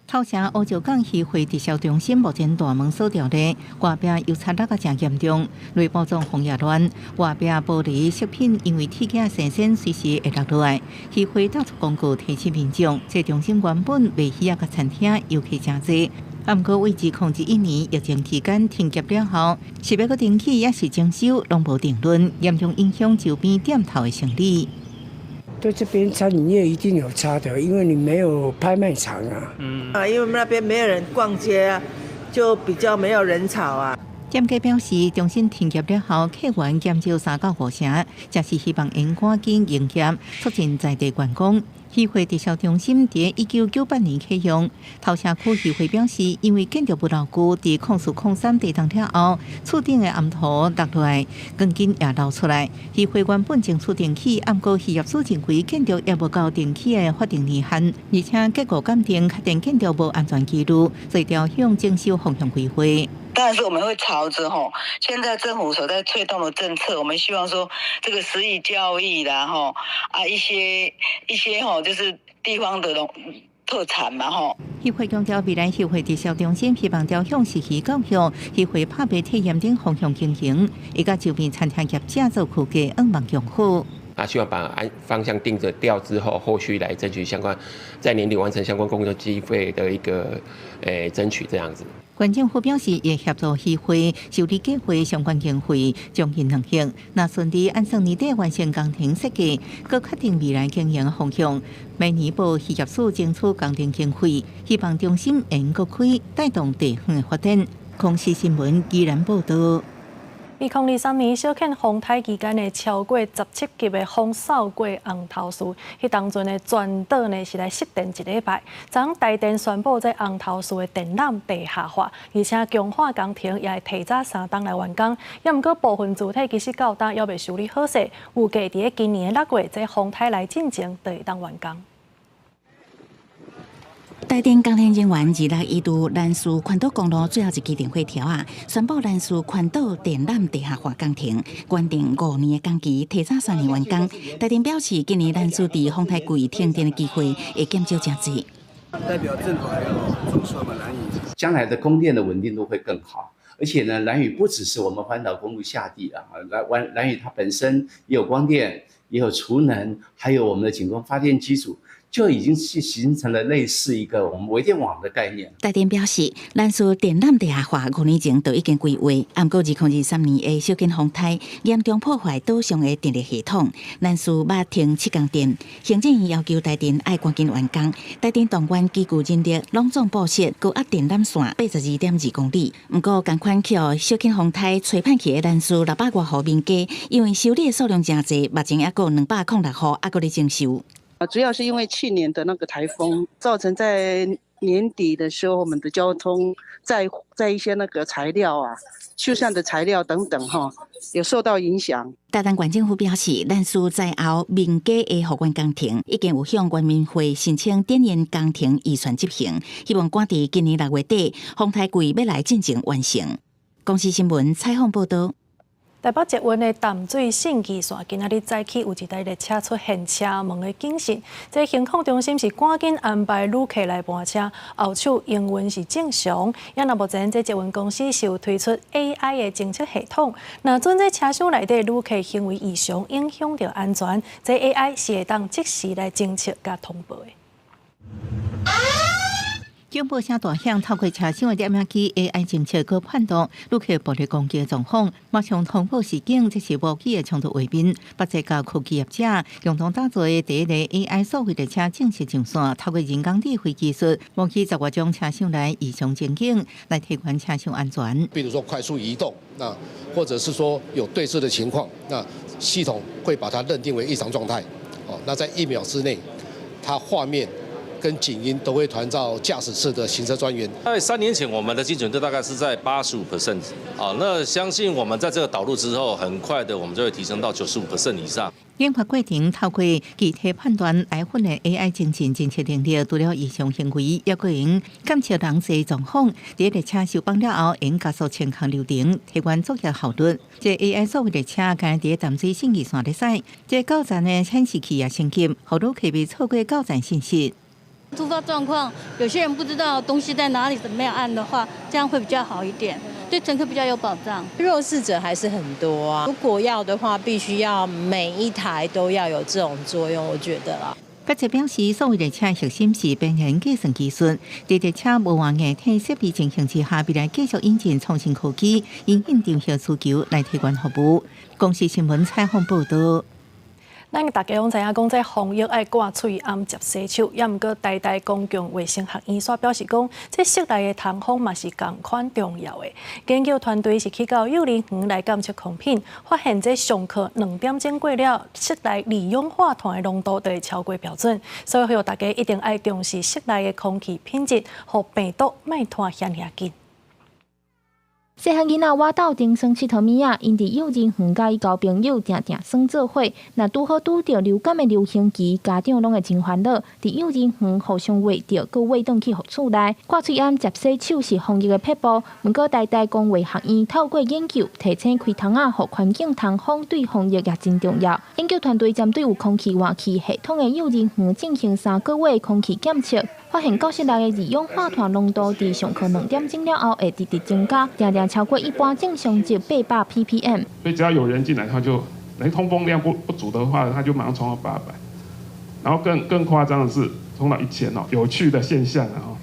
頭城烏石港漁貨直銷中心目前大門鎖著咧，外壁油漆落甲誠嚴重，內部裝潢也亂，外壁玻璃飾品因為鐵鏡新鮮，隨時會落落來。漁會貼出公告提醒民眾，這中心原本賣魚仔佮餐廳遊客誠濟，毋過為2021年疫情期間停業了後，是欲閣重啟抑是整修，攏無定論，嚴重影響周邊店頭的生意。對這邊餐飲業一定有差的，因為你沒有拍賣場啊。啊，因為那邊沒有人逛街啊，就比較沒有人潮啊。店家表示，中心停業了後，客源減少3到5成，這是希望𪜶趕緊營業，促進在地觀光。漁貨直銷中心佇1998年啟用，頭城區漁會表示，因為建築物老舊，佇04/03地動了後，厝頂的岩土落落來，鋼筋也流出來。漁會原本爭取重啟，毋過漁業署認為建築猶無到重啟的法定年限，而且結構鑑定確定建築無安全記錄，所以朝向整修方向規劃。當然是我們會朝著吼，現在政府所在推動的政策，我們希望說這個食魚教育啦，吼啊一些吼，就是地方的農特產嘛，吼。協會強調，未來協會直銷中心希望朝向食魚教育、漁貨拍賣體驗等方向經營，伊佮周邊餐廳業者做區隔，向望共好。啊，希望把按方向定著調之後，後續來爭取相關在年底完成相關工作經費的一個爭取這樣子。縣政府表示，會協助漁會修理計劃相關經費，將引能行。若順利按算年底完成工程設計，閣確定未來經營方向。明年報漁業署爭取工程經費，希望中心會閣開，帶動地方的發展。公視新聞宜蘭報道。2023年小犬風颱期間的超過17級的風掃過紅頭樹，彼當陣的全島呢是來失電一禮拜。昨昏台電宣布，這紅頭樹的電纜地下化，而且強化工程也會提早3冬來完工。猶毋過部分主體其實到今猶未修理好勢，預計佇咧今年6月，這風颱來進前就會當完工。台電工程人員26移除蘭嶼環島公路最後一支電火柱仔，宣布蘭嶼環島電纜地下化工程，原定5年的工期提早3年完工。台電表示，今年蘭嶼佇風颱季停電的機會會減少誠濟。代表政府還要重視我們蘭嶼，將來的供電的穩定度會更好。而且呢，蘭嶼不只是我們環島公路下地啊，蘭嶼它本身也有光電，也有儲能，還有我們的景觀發電機組。就已經是形成了類似一個我們微電網的概念。台電表示，蘭嶼電纜地下化5年前就已經規劃，毋過2023年的小金風颱嚴重破壞島上的電力系統，蘭嶼捌停7工電。行政院要求台電愛趕緊完工，台電動員機具人力攏總布設高壓電纜線82.2公里。毋過仝款予小金風颱吹歹去的蘭嶼600外戶民家，因為修理的數量誠濟，目前猶閣有206戶猶閣咧整修。啊，主要是因為去年的那個颱風，造成在年底的時候，我們的交通在一些那個材料啊、修繕的材料等等，哈，有受到影響。台東縣政府表示，蘭嶼災後民家的復原工程已經有向原民會申請展延工程預算執行，希望趕佇今年6月底，風颱季欲來進前完成。公視新聞採訪報導。台北捷運的淡水信義線今仔日早起有一台列車出現車門的警訊，這行控中心是趕緊安排旅客來搬車，後手營運是正常。也若目前這捷運公司是有推出 AI 的偵測系統，若準這車廂內底旅客行為異常，影響著安全，這 AI 是會當即時來偵測佮通報的。警報聲大響，透過車廂的攝影機 AI 偵測閣判斷旅客暴力攻擊的狀況，馬上通報示警。這是無機的衝突畫面。北捷佮科技業者共同打造的第一个 AI 數位列車正式上線，透過人工智慧技術，模擬10外種車廂內異常情景，來提懸車廂安全。比如說快速移動，那或者是說有對峙的情況，那系統會把它認定為異常狀態。哦，那在1秒之內，它畫面跟警音都會傳到駕駛室的行車專員。在3年前，我們的精準度大概是在85% 啊，那相信我們在這個導入之後，很快的我們就會提升到95% 以上。研發過程透過機體判斷來訓練 AI 精進偵測能力，除了異常行為，也閣會監測人際狀況。佇列車收放了後，會加速清空流程，提懸作業效率。這 AI 數位列車敢佇淡水信義線咧駛，這到站的顯示器也升級，予旅客袂錯過到站信息。突發狀況，有些人不知道東西在哪裡，怎麼樣按的話，這樣會比較好一點，對乘客比較有保障。弱勢者還是很多啊，如果要的話，必須要每一台都要有這種作用，我覺得啦。北捷表示，數位列車核心是邊緣計算技術，佇列車無換硬體設備情形之下，未來繼續引進創新科技，因應場合需求來提懸服務。公視新聞採訪報導。咱大家攏知影講，這防疫愛掛喙罨、捷洗手，猶毋過台大公共衛生學院煞表示講，這室內的通風嘛是仝款重要的。研究團隊是去到幼兒園來檢測空品，發現這上課2點鐘過了，室內二氧化碳的濃度就會超過標準，所以呼籲大家一定愛重視室內的空氣品質，予病毒莫拖遐爾緊。細漢囡仔倚鬥陣耍𨑨迌物仔，𪜶佇幼兒園佮伊交朋友，定定耍做伙。若拄好拄著流感的流行期，家長攏會真煩惱。佇幼兒園互相穢著，閣穢轉去予厝內。掛喙罨、捷洗手是防疫的撇步。毋過台大公衛學院透過研究，提醒開窗仔，予環境通風對防疫也真重要。研究團隊針對有空氣換氣系統的幼兒園進行3個月空氣檢測。發現教室內的二氧化碳濃度佇上課2點鐘了後會直直增加，定定超過一般正常值800 ppm。所以只要有人進來，他就，通風量不足的話，他就馬上衝到800，然後更誇張的是衝到1000哦。有趣的現象啊，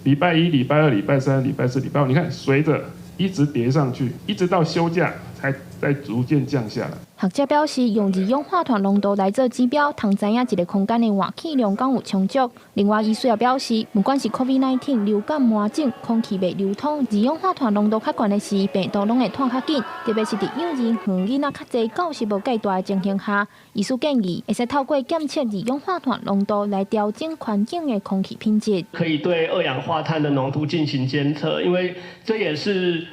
禮拜一、禮拜二、禮拜三、禮拜四、禮拜五，你看隨著一直疊上去，一直到休假才在逐漸降下來。學者表示，用二氧化碳濃度來做指標，通知影一個空間的換氣量敢有充足。另外，醫師也表示，不管是 COVID-19 流感、麻疹，空氣袂流通，二氧化碳濃度較懸的時，病毒攏會湠較緊。特別是佇幼兒園囡仔較濟、教室無蓋大的情形下，醫師建議會使透過檢測二氧化碳濃度來調整環境的空氣品質。可以對二氧化碳的濃度進行監測，因為這也是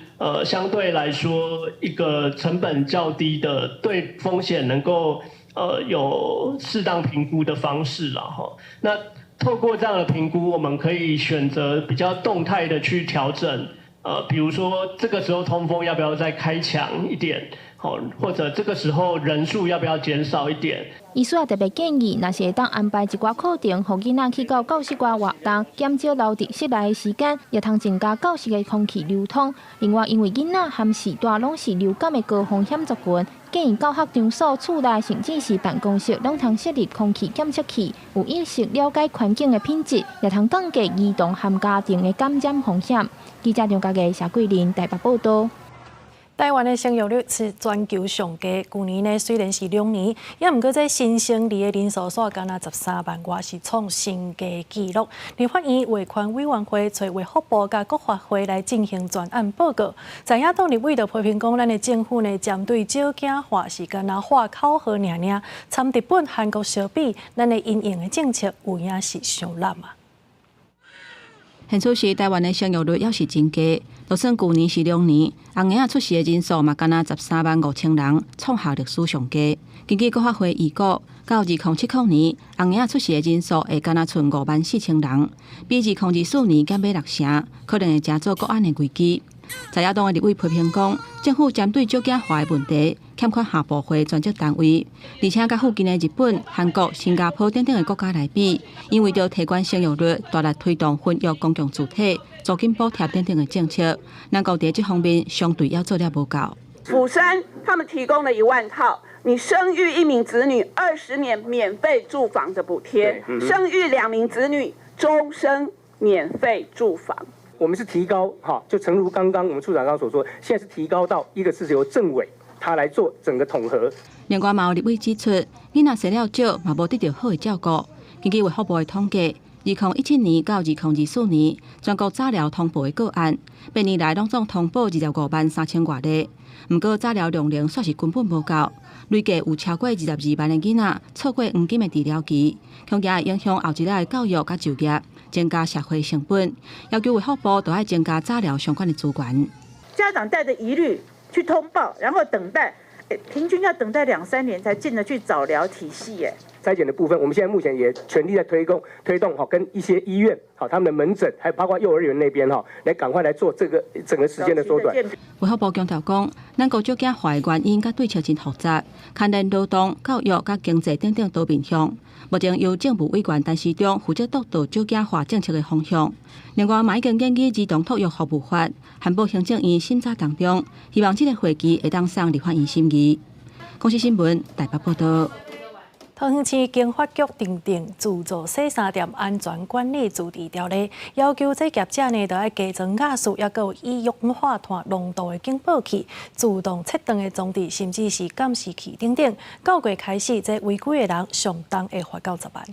相對來說一個成本較低的，對風險能夠有適當評估的方式啦，哈。那透過這樣的評估，我們可以選擇比較動態的去調整，比如說這個時候通風要不要再開強一點，好，或者這個時候人數要不要減少一點。醫師也特別建議，若是會當安排一寡課程，予囡仔去到教室外活動，減少留佇室內的時間，也通增加教室的空氣流通。另外，因為囡仔含序大攏是流感的高風險族群，建議教學場所、厝內甚至是辦公室，攏通設立空氣檢測器，有意識了解環境的品質，也通降低兒童和家庭的感染風險。記者張家傑、謝桂林台北報道。台灣的生育率是全球上低，舊年呢雖然是兩年，也毋過這新生兒的人數煞干焦13萬外，是創新低紀錄。立法院衛權委員會揣衛福部佮國發會來進行專案報告，在野黨立委就批評講，咱的政府呢針對少子化是干焦喊口號爾爾，參日本、韓國相比，咱的因應的政策有影是傷濫啊。現此時台灣的生育率猶是真低，就算舊年是龍年，紅嬰仔出世的人數嘛，干焦13萬5千人，創下歷史上低。根據國發會預估，到2070年，紅嬰仔出世的人數會干焦賰5萬4千人，比2024年減欲六成，可能會成做國安的危機。在野黨的立委批評講，政府針對少子化的問題，欠缺下部會專責單位，而且佮附近的日本、韓國、新加坡等等的國家來比，因為著提懸生育率，大力推動婚育公共主體、租金補貼等等的政策，咱國佇這方面相對猶做了無夠。釜山他們提供了1萬套，你生育一名子女20年免費住房的補貼，生育兩名子女終身免費住房。我們是提高哈，就誠如剛剛我們處長剛所說，現在是提高到一個是由政委他來做整個統合。另外，嘛有立委指出，囡仔生了少，嘛無得著好的照顧。根據衛福部的統計，2017年到2024年，全國早療通報的個案，8年來攏總通報25萬3千外例。毋過早療量能煞是根本無夠，累計有超過22萬的囡仔錯過黃金的治療期，恐驚會影響後一代的教育佮就業，增加社會成本。要求衛福部著愛增加早療相關的資源。家長帶著疑慮去通報，然後等待，平均要等待兩三年才進得去早療體系。耶。篩檢的部分，我們現在目前也全力在推動哈，跟一些醫院好，他們的門診，還有包括幼兒園那邊哈，來趕快來做這個整個時間的縮短。衛福部強調講，咱國少子化的原因佮對策真複雜，牽連勞動、教育佮經濟等等多面向。目前由政務委員陳時中負責督導少子化政策的方向。另外，嘛已經建議兒童托育服務法，函報行政院審查當中，希望這個會期會當送立法院審議。公視新聞台北報道。桃園市經發局訂定自助洗衫店安全管理自治條例，要求這業者呢，著愛加裝亞視，抑閣有一氧化碳濃度的警報器、自動切斷的裝置，甚至是監視器等等。九月開始，這違規的人上重會罰到10萬。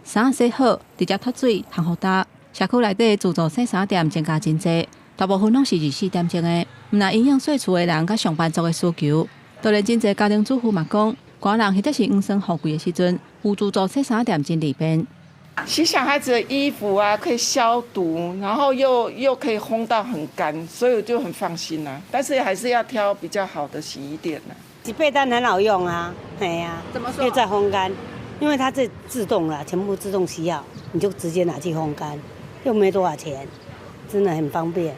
衫洗好，直接脫水，烘予焦。社區內底自助洗衫店增加真濟，大部分攏是24點鐘的。毋但因應細厝的人佮上班族的需求，當然真濟家庭主婦嘛講，寒人或者是黃霜雨季的時陣，有自助洗衫店真利便。洗小孩子的衣服啊，可以消毒，然後又可以烘到很乾，所以我就很放心啦。但是還是要挑比較好的洗衣店啦。洗被單很好用啊，對呀，怎麼說？又再烘乾，因為它是自動啦，全部自動洗好，你就直接拿去烘乾，又沒多少錢，真的很方便。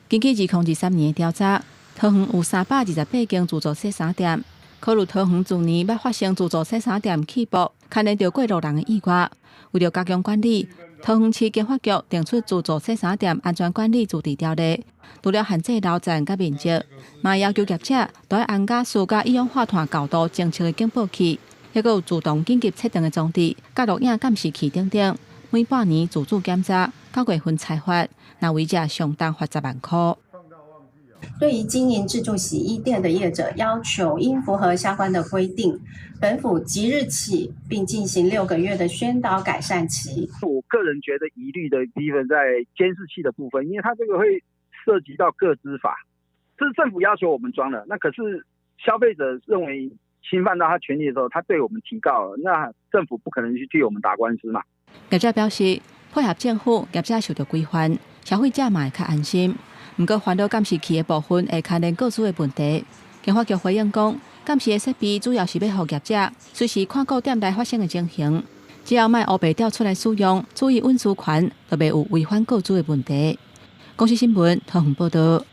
根據2023年的調查，桃園有328間自助洗衫店。考慮桃園自年捌發生自助洗衫店起爆，牽連著過路人的意外。為著加強管理，桃園市經發局定出自助洗衫店安全管理自治條例，除了限制樓層佮面積，嘛要求業者著愛安亞視佮一氧化碳高度偵測的警報器，抑閣有自動緊急切斷的裝置、佮錄影監視器等等。每半年自主檢查，9月份裁罰，若違者上重罰10萬箍。對於經營自助洗衣店的業者，要求應符合相關的規定。本府即日起，並進行6個月的宣導改善期。我個人覺得疑慮的部分在監視器的部分，因為它這個會涉及到個資法，這是政府要求我們裝的。那可是消費者認為侵犯到他權利的時候，他對我們提告了，那政府不可能去替我們打官司嘛。業者表示，配合政府，業者受著規範，消費者嘛會較安心。毋過，煩惱監視器的部分會牽連個資的問題。經發局回應講，監視的設備主要是欲予業者隨時看顧店內發生的情形，只要莫烏白調出來使用，注意隱私權，就袂有違反個資的問題。公視新聞，桃園報道。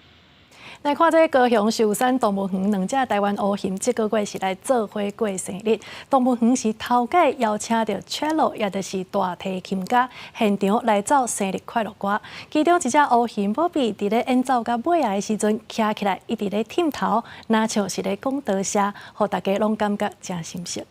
來看這個高雄壽山動物園兩隻台灣烏熊，這個月是來做伙過生日。動物園是頭擺邀請著 cello，也就是大提琴家現場來奏生日快樂歌。其中一隻烏熊寶貝佇咧演奏到尾仔的時陣，徛起來一直咧點頭，若像是咧講多謝，予大家攏感覺誠心適。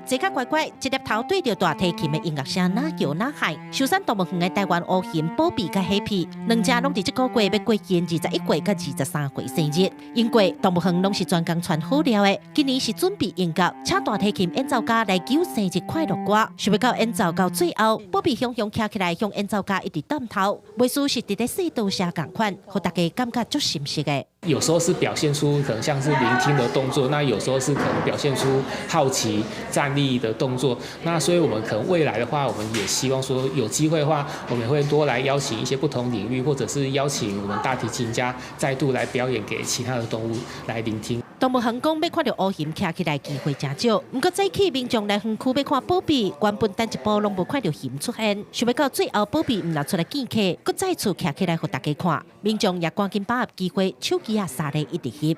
坐較乖乖，一粒頭對著大提琴的音樂聲，若叫若喊。壽山動物園的台灣烏熊寶貝佮黑皮，兩隻攏佇這個月欲過𪜶21歲佮23歲生日。英國動物園攏是專工傳好料的，今年是準備音樂，請大提琴演奏家來奏生日快樂歌。想欲到演奏到最後，寶貝雄雄徛起來向演奏家一直點頭，袂輸是佇咧說多謝仝款，予大家感覺足心適的。有時候是表現出可能像是聆聽的動作，那有時候是可能表現出好奇、站立的動作。那所以我們可能未來的話，我們也希望說有機會的話，我們會多來邀請一些不同領域，或者是邀請我們大提琴家再度來表演給其他的動物來聆聽。動物園講欲看著烏熊徛起來機會誠少，毋過早起民眾來園區欲看寶貝，原本等一晡攏無看著熊出現，想欲到最後寶貝毋若出來見客，閣再次徛起來予大家看，民眾也趕緊把握機會，手機仔煠咧一直翕。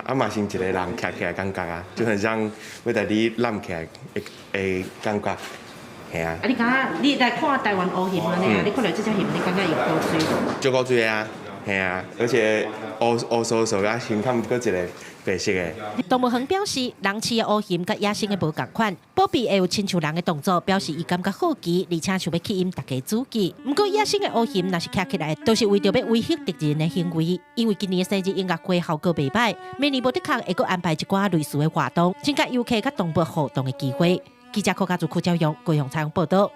啊嘛是一個人徛起來感覺啊，就很像欲共你攬起來的感覺，嘿啊。啊，你感覺你來看台灣烏熊按呢啊？你看著這隻熊，你感覺伊古錐無？足古錐的啊，嘿啊，而且烏烏趖趖啊，身崁閣一個白色的。動物園表示，人飼的烏熊佮野生的無仝款，寶貝會有親像人的動作，表示伊感覺好奇，而且想欲吸引大家注意。毋過野生的烏熊若是徛起來，都是為著欲威嚇敵人的行為。因為今年的生日音樂會效果袂䆀，明年無的確會閣安排一寡類似的活動，增加遊客佮動物互動的機會。記者柯家祖、柯昭勇高雄採訪報導。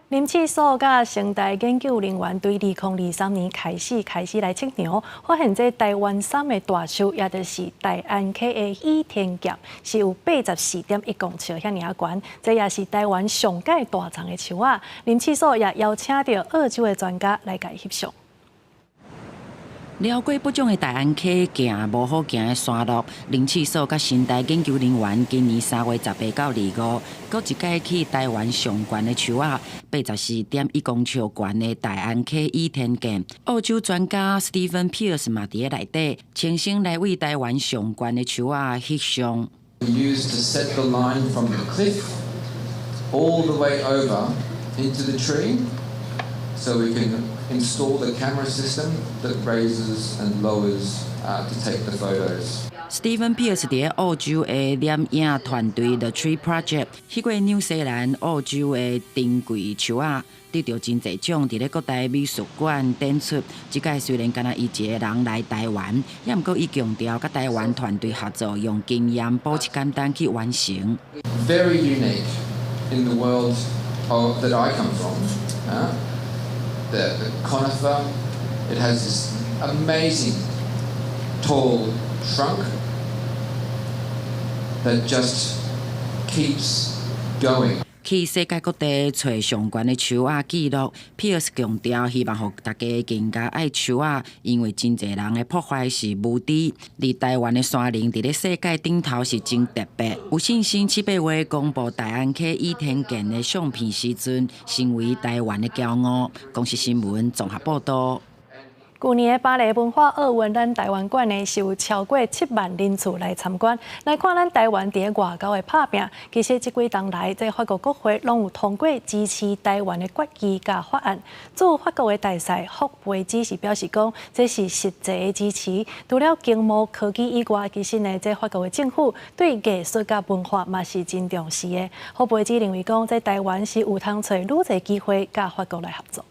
林試所佮成大研究人員對2023年開始來測量，發現這台灣杉的大樹，也就是大安溪的倚天劍，是有84.1公尺遐爾仔懸，這也是台灣上蓋大叢的樹仔。林試所也邀請著澳洲的專家來共翕相。寮國不種的大安溪行無好行的山路，林試所佮成大研究人員今年3月18到25，閣一擺去台灣上懸的樹仔，84.1公尺懸的大安溪倚天劍。澳洲專家 Stephen Pierce 嘛佇咧內底，親身來為台灣上懸的樹仔翕相。 Used to set the line from the cliff all the way over into the tree, so we can install the camera system that raises and lowers to take the photos. Stephen Pierce 佇咧澳洲的攝影團隊 The Tree Project，翕過紐西蘭、澳洲的珍貴樹仔，得著真濟獎，佇咧各大美術館展出。這擺雖然干焦伊一个人來台灣，也毋過伊強調，佮台灣團隊合作，用經驗補一簡單去完成。 Very unique in the world of that I come from. The conifer, it has this amazing tall trunk that just keeps going. 去世界各地揣上懸的樹仔記錄，Pierce 強調希望予大家更加愛樹仔，因為真濟人的破壞是無知。佇台灣的山林，佇咧世界頂頭是真特別，有信心7、8月公布大安溪倚天劍的相片時陣，成為台灣的驕傲。公視新聞綜合報導。舊年的巴黎文化奧運，咱台灣館呢是有超過7萬人次來參觀。來看咱台灣佇咧外交的拍拚，其實這幾冬來，這法國國會攏有通過支持台灣的決議佮法案。駐法國的大使福培茲是表示講，這是實際的支持。除了經貿科技以外，其實呢，這法國的政府對藝術佮文化嘛是真重視的。福培茲認為講，這台灣是有通揣愈濟機會佮法國來合作。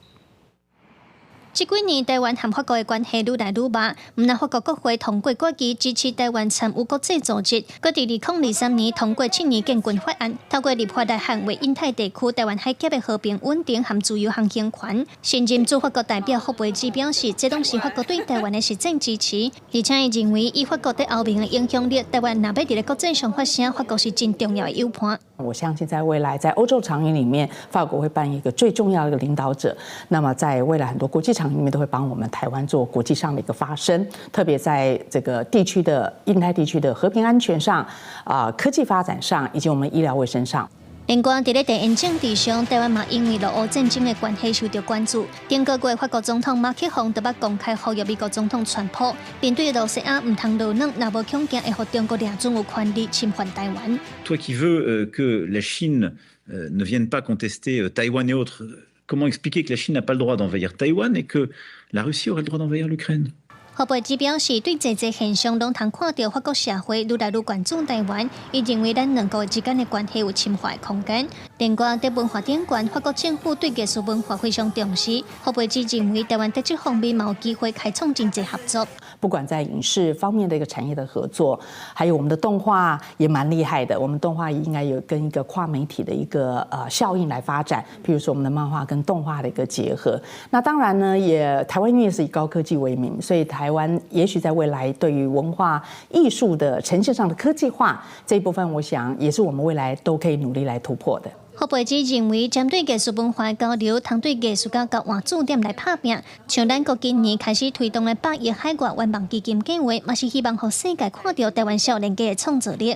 這幾年，台灣和法國的關係愈來愈密。毋但法國國會通過決議支持台灣參與國際組織，閣佇2023年通過7年建軍法案，透過立法來捍衛印太地區台灣海峽的和平穩定和自由航行權。新任駐法國代表福培茲表示，這攏是法國對台灣的實際支持，而且伊認為以法國佇歐盟的影響力，台灣若欲佇咧國際上發聲，法國是真重要的友伴。我相信在未來，在歐洲場域裡面，法國會扮演一個最重要的一個領導者。那麼，在未來很多國際場域裡面，都會幫我們台灣做國際上的一個發聲，特別在這個地區的印太地區的和平安全上、啊科技發展上，以及我們醫療衛生上。另外，佇咧地緣政治上，台灣嘛因為俄烏戰爭的關係受到關注。頂個月法國總統馬克宏就捌公開呼籲美國總統川普，面對羅西亞毋通落軟，若無強行會予中國掠準有權利侵犯台灣。 Toi qui veux que la Chine ne vienne pas contester Taïwan et autres, comment expliquer que la Chine n'a pas le droit d'envahir Taïwan et que la Russie aurait le droit d'envahir l'Ukraine？郝貝茲表示，對濟濟現象攏通看著法國社會愈來愈關注台灣，伊認為咱兩國之間的關係有深化的空間。另外，佇文化頂懸，法國政府對藝術文化非常重視。郝貝茲認為，台灣佇這方面嘛有機會開創真濟合作。不管在影視方面的一個產業的合作，還有我們的動畫也蠻厲害的。我們動畫應該有跟一個跨媒體的一個效應來發展，譬如說我們的漫畫跟動畫的一個結合。那當然呢，也台灣因為是以高科技為名，所以台灣也許在未來對於文化藝術的呈現上的科技化這一部分，我想也是我們未來都可以努力來突破的。郝貝茲認為，針對藝術文化交流，通對藝術家佮換駐點來拍拚。像咱國今年開始推動的百億海外圓夢基金計劃，嘛是希望予世界看著台灣少年家的創造力。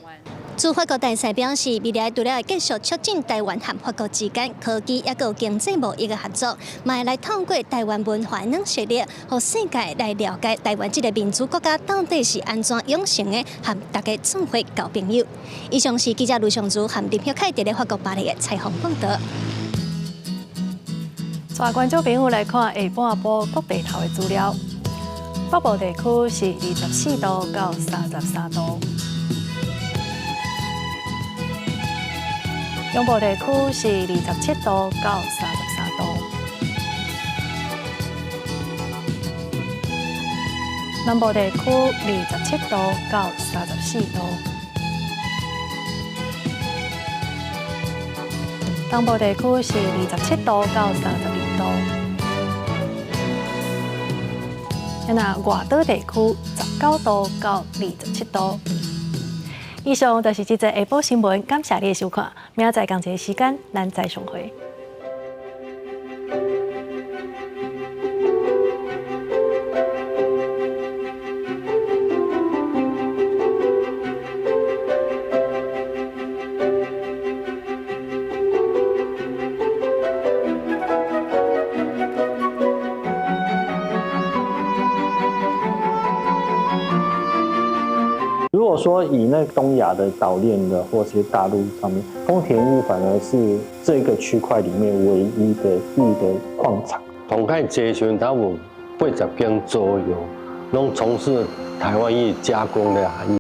駐法國大使表示，未來除了會繼續促進台灣和法國之間科技抑閣有經濟貿易的合作，嘛會來透過台灣文化軟實力，予世界來了解台灣這个民主國家到底是按怎養成的，和大家做伙交朋友。以上是記者盧尚如和林曉凱佇咧法國巴黎的採訪報導。帶觀眾朋友來看下半晡各地頭的資料。北部地區是24度到33度。中部地區是27度到33度，南部地區27度到34度，東部地區是27度到32度，那外島地區19度到27度。以上就是這節下晡新聞，感謝你的收看，明仔載仝一个時間，咱再相會。如果說以那東亞的島鏈的，或是大陸上面，豐田玉反而是這個區塊裡面唯一的玉的礦場。同開這時陣，他有80間左右，攏從事台灣玉加工的行業。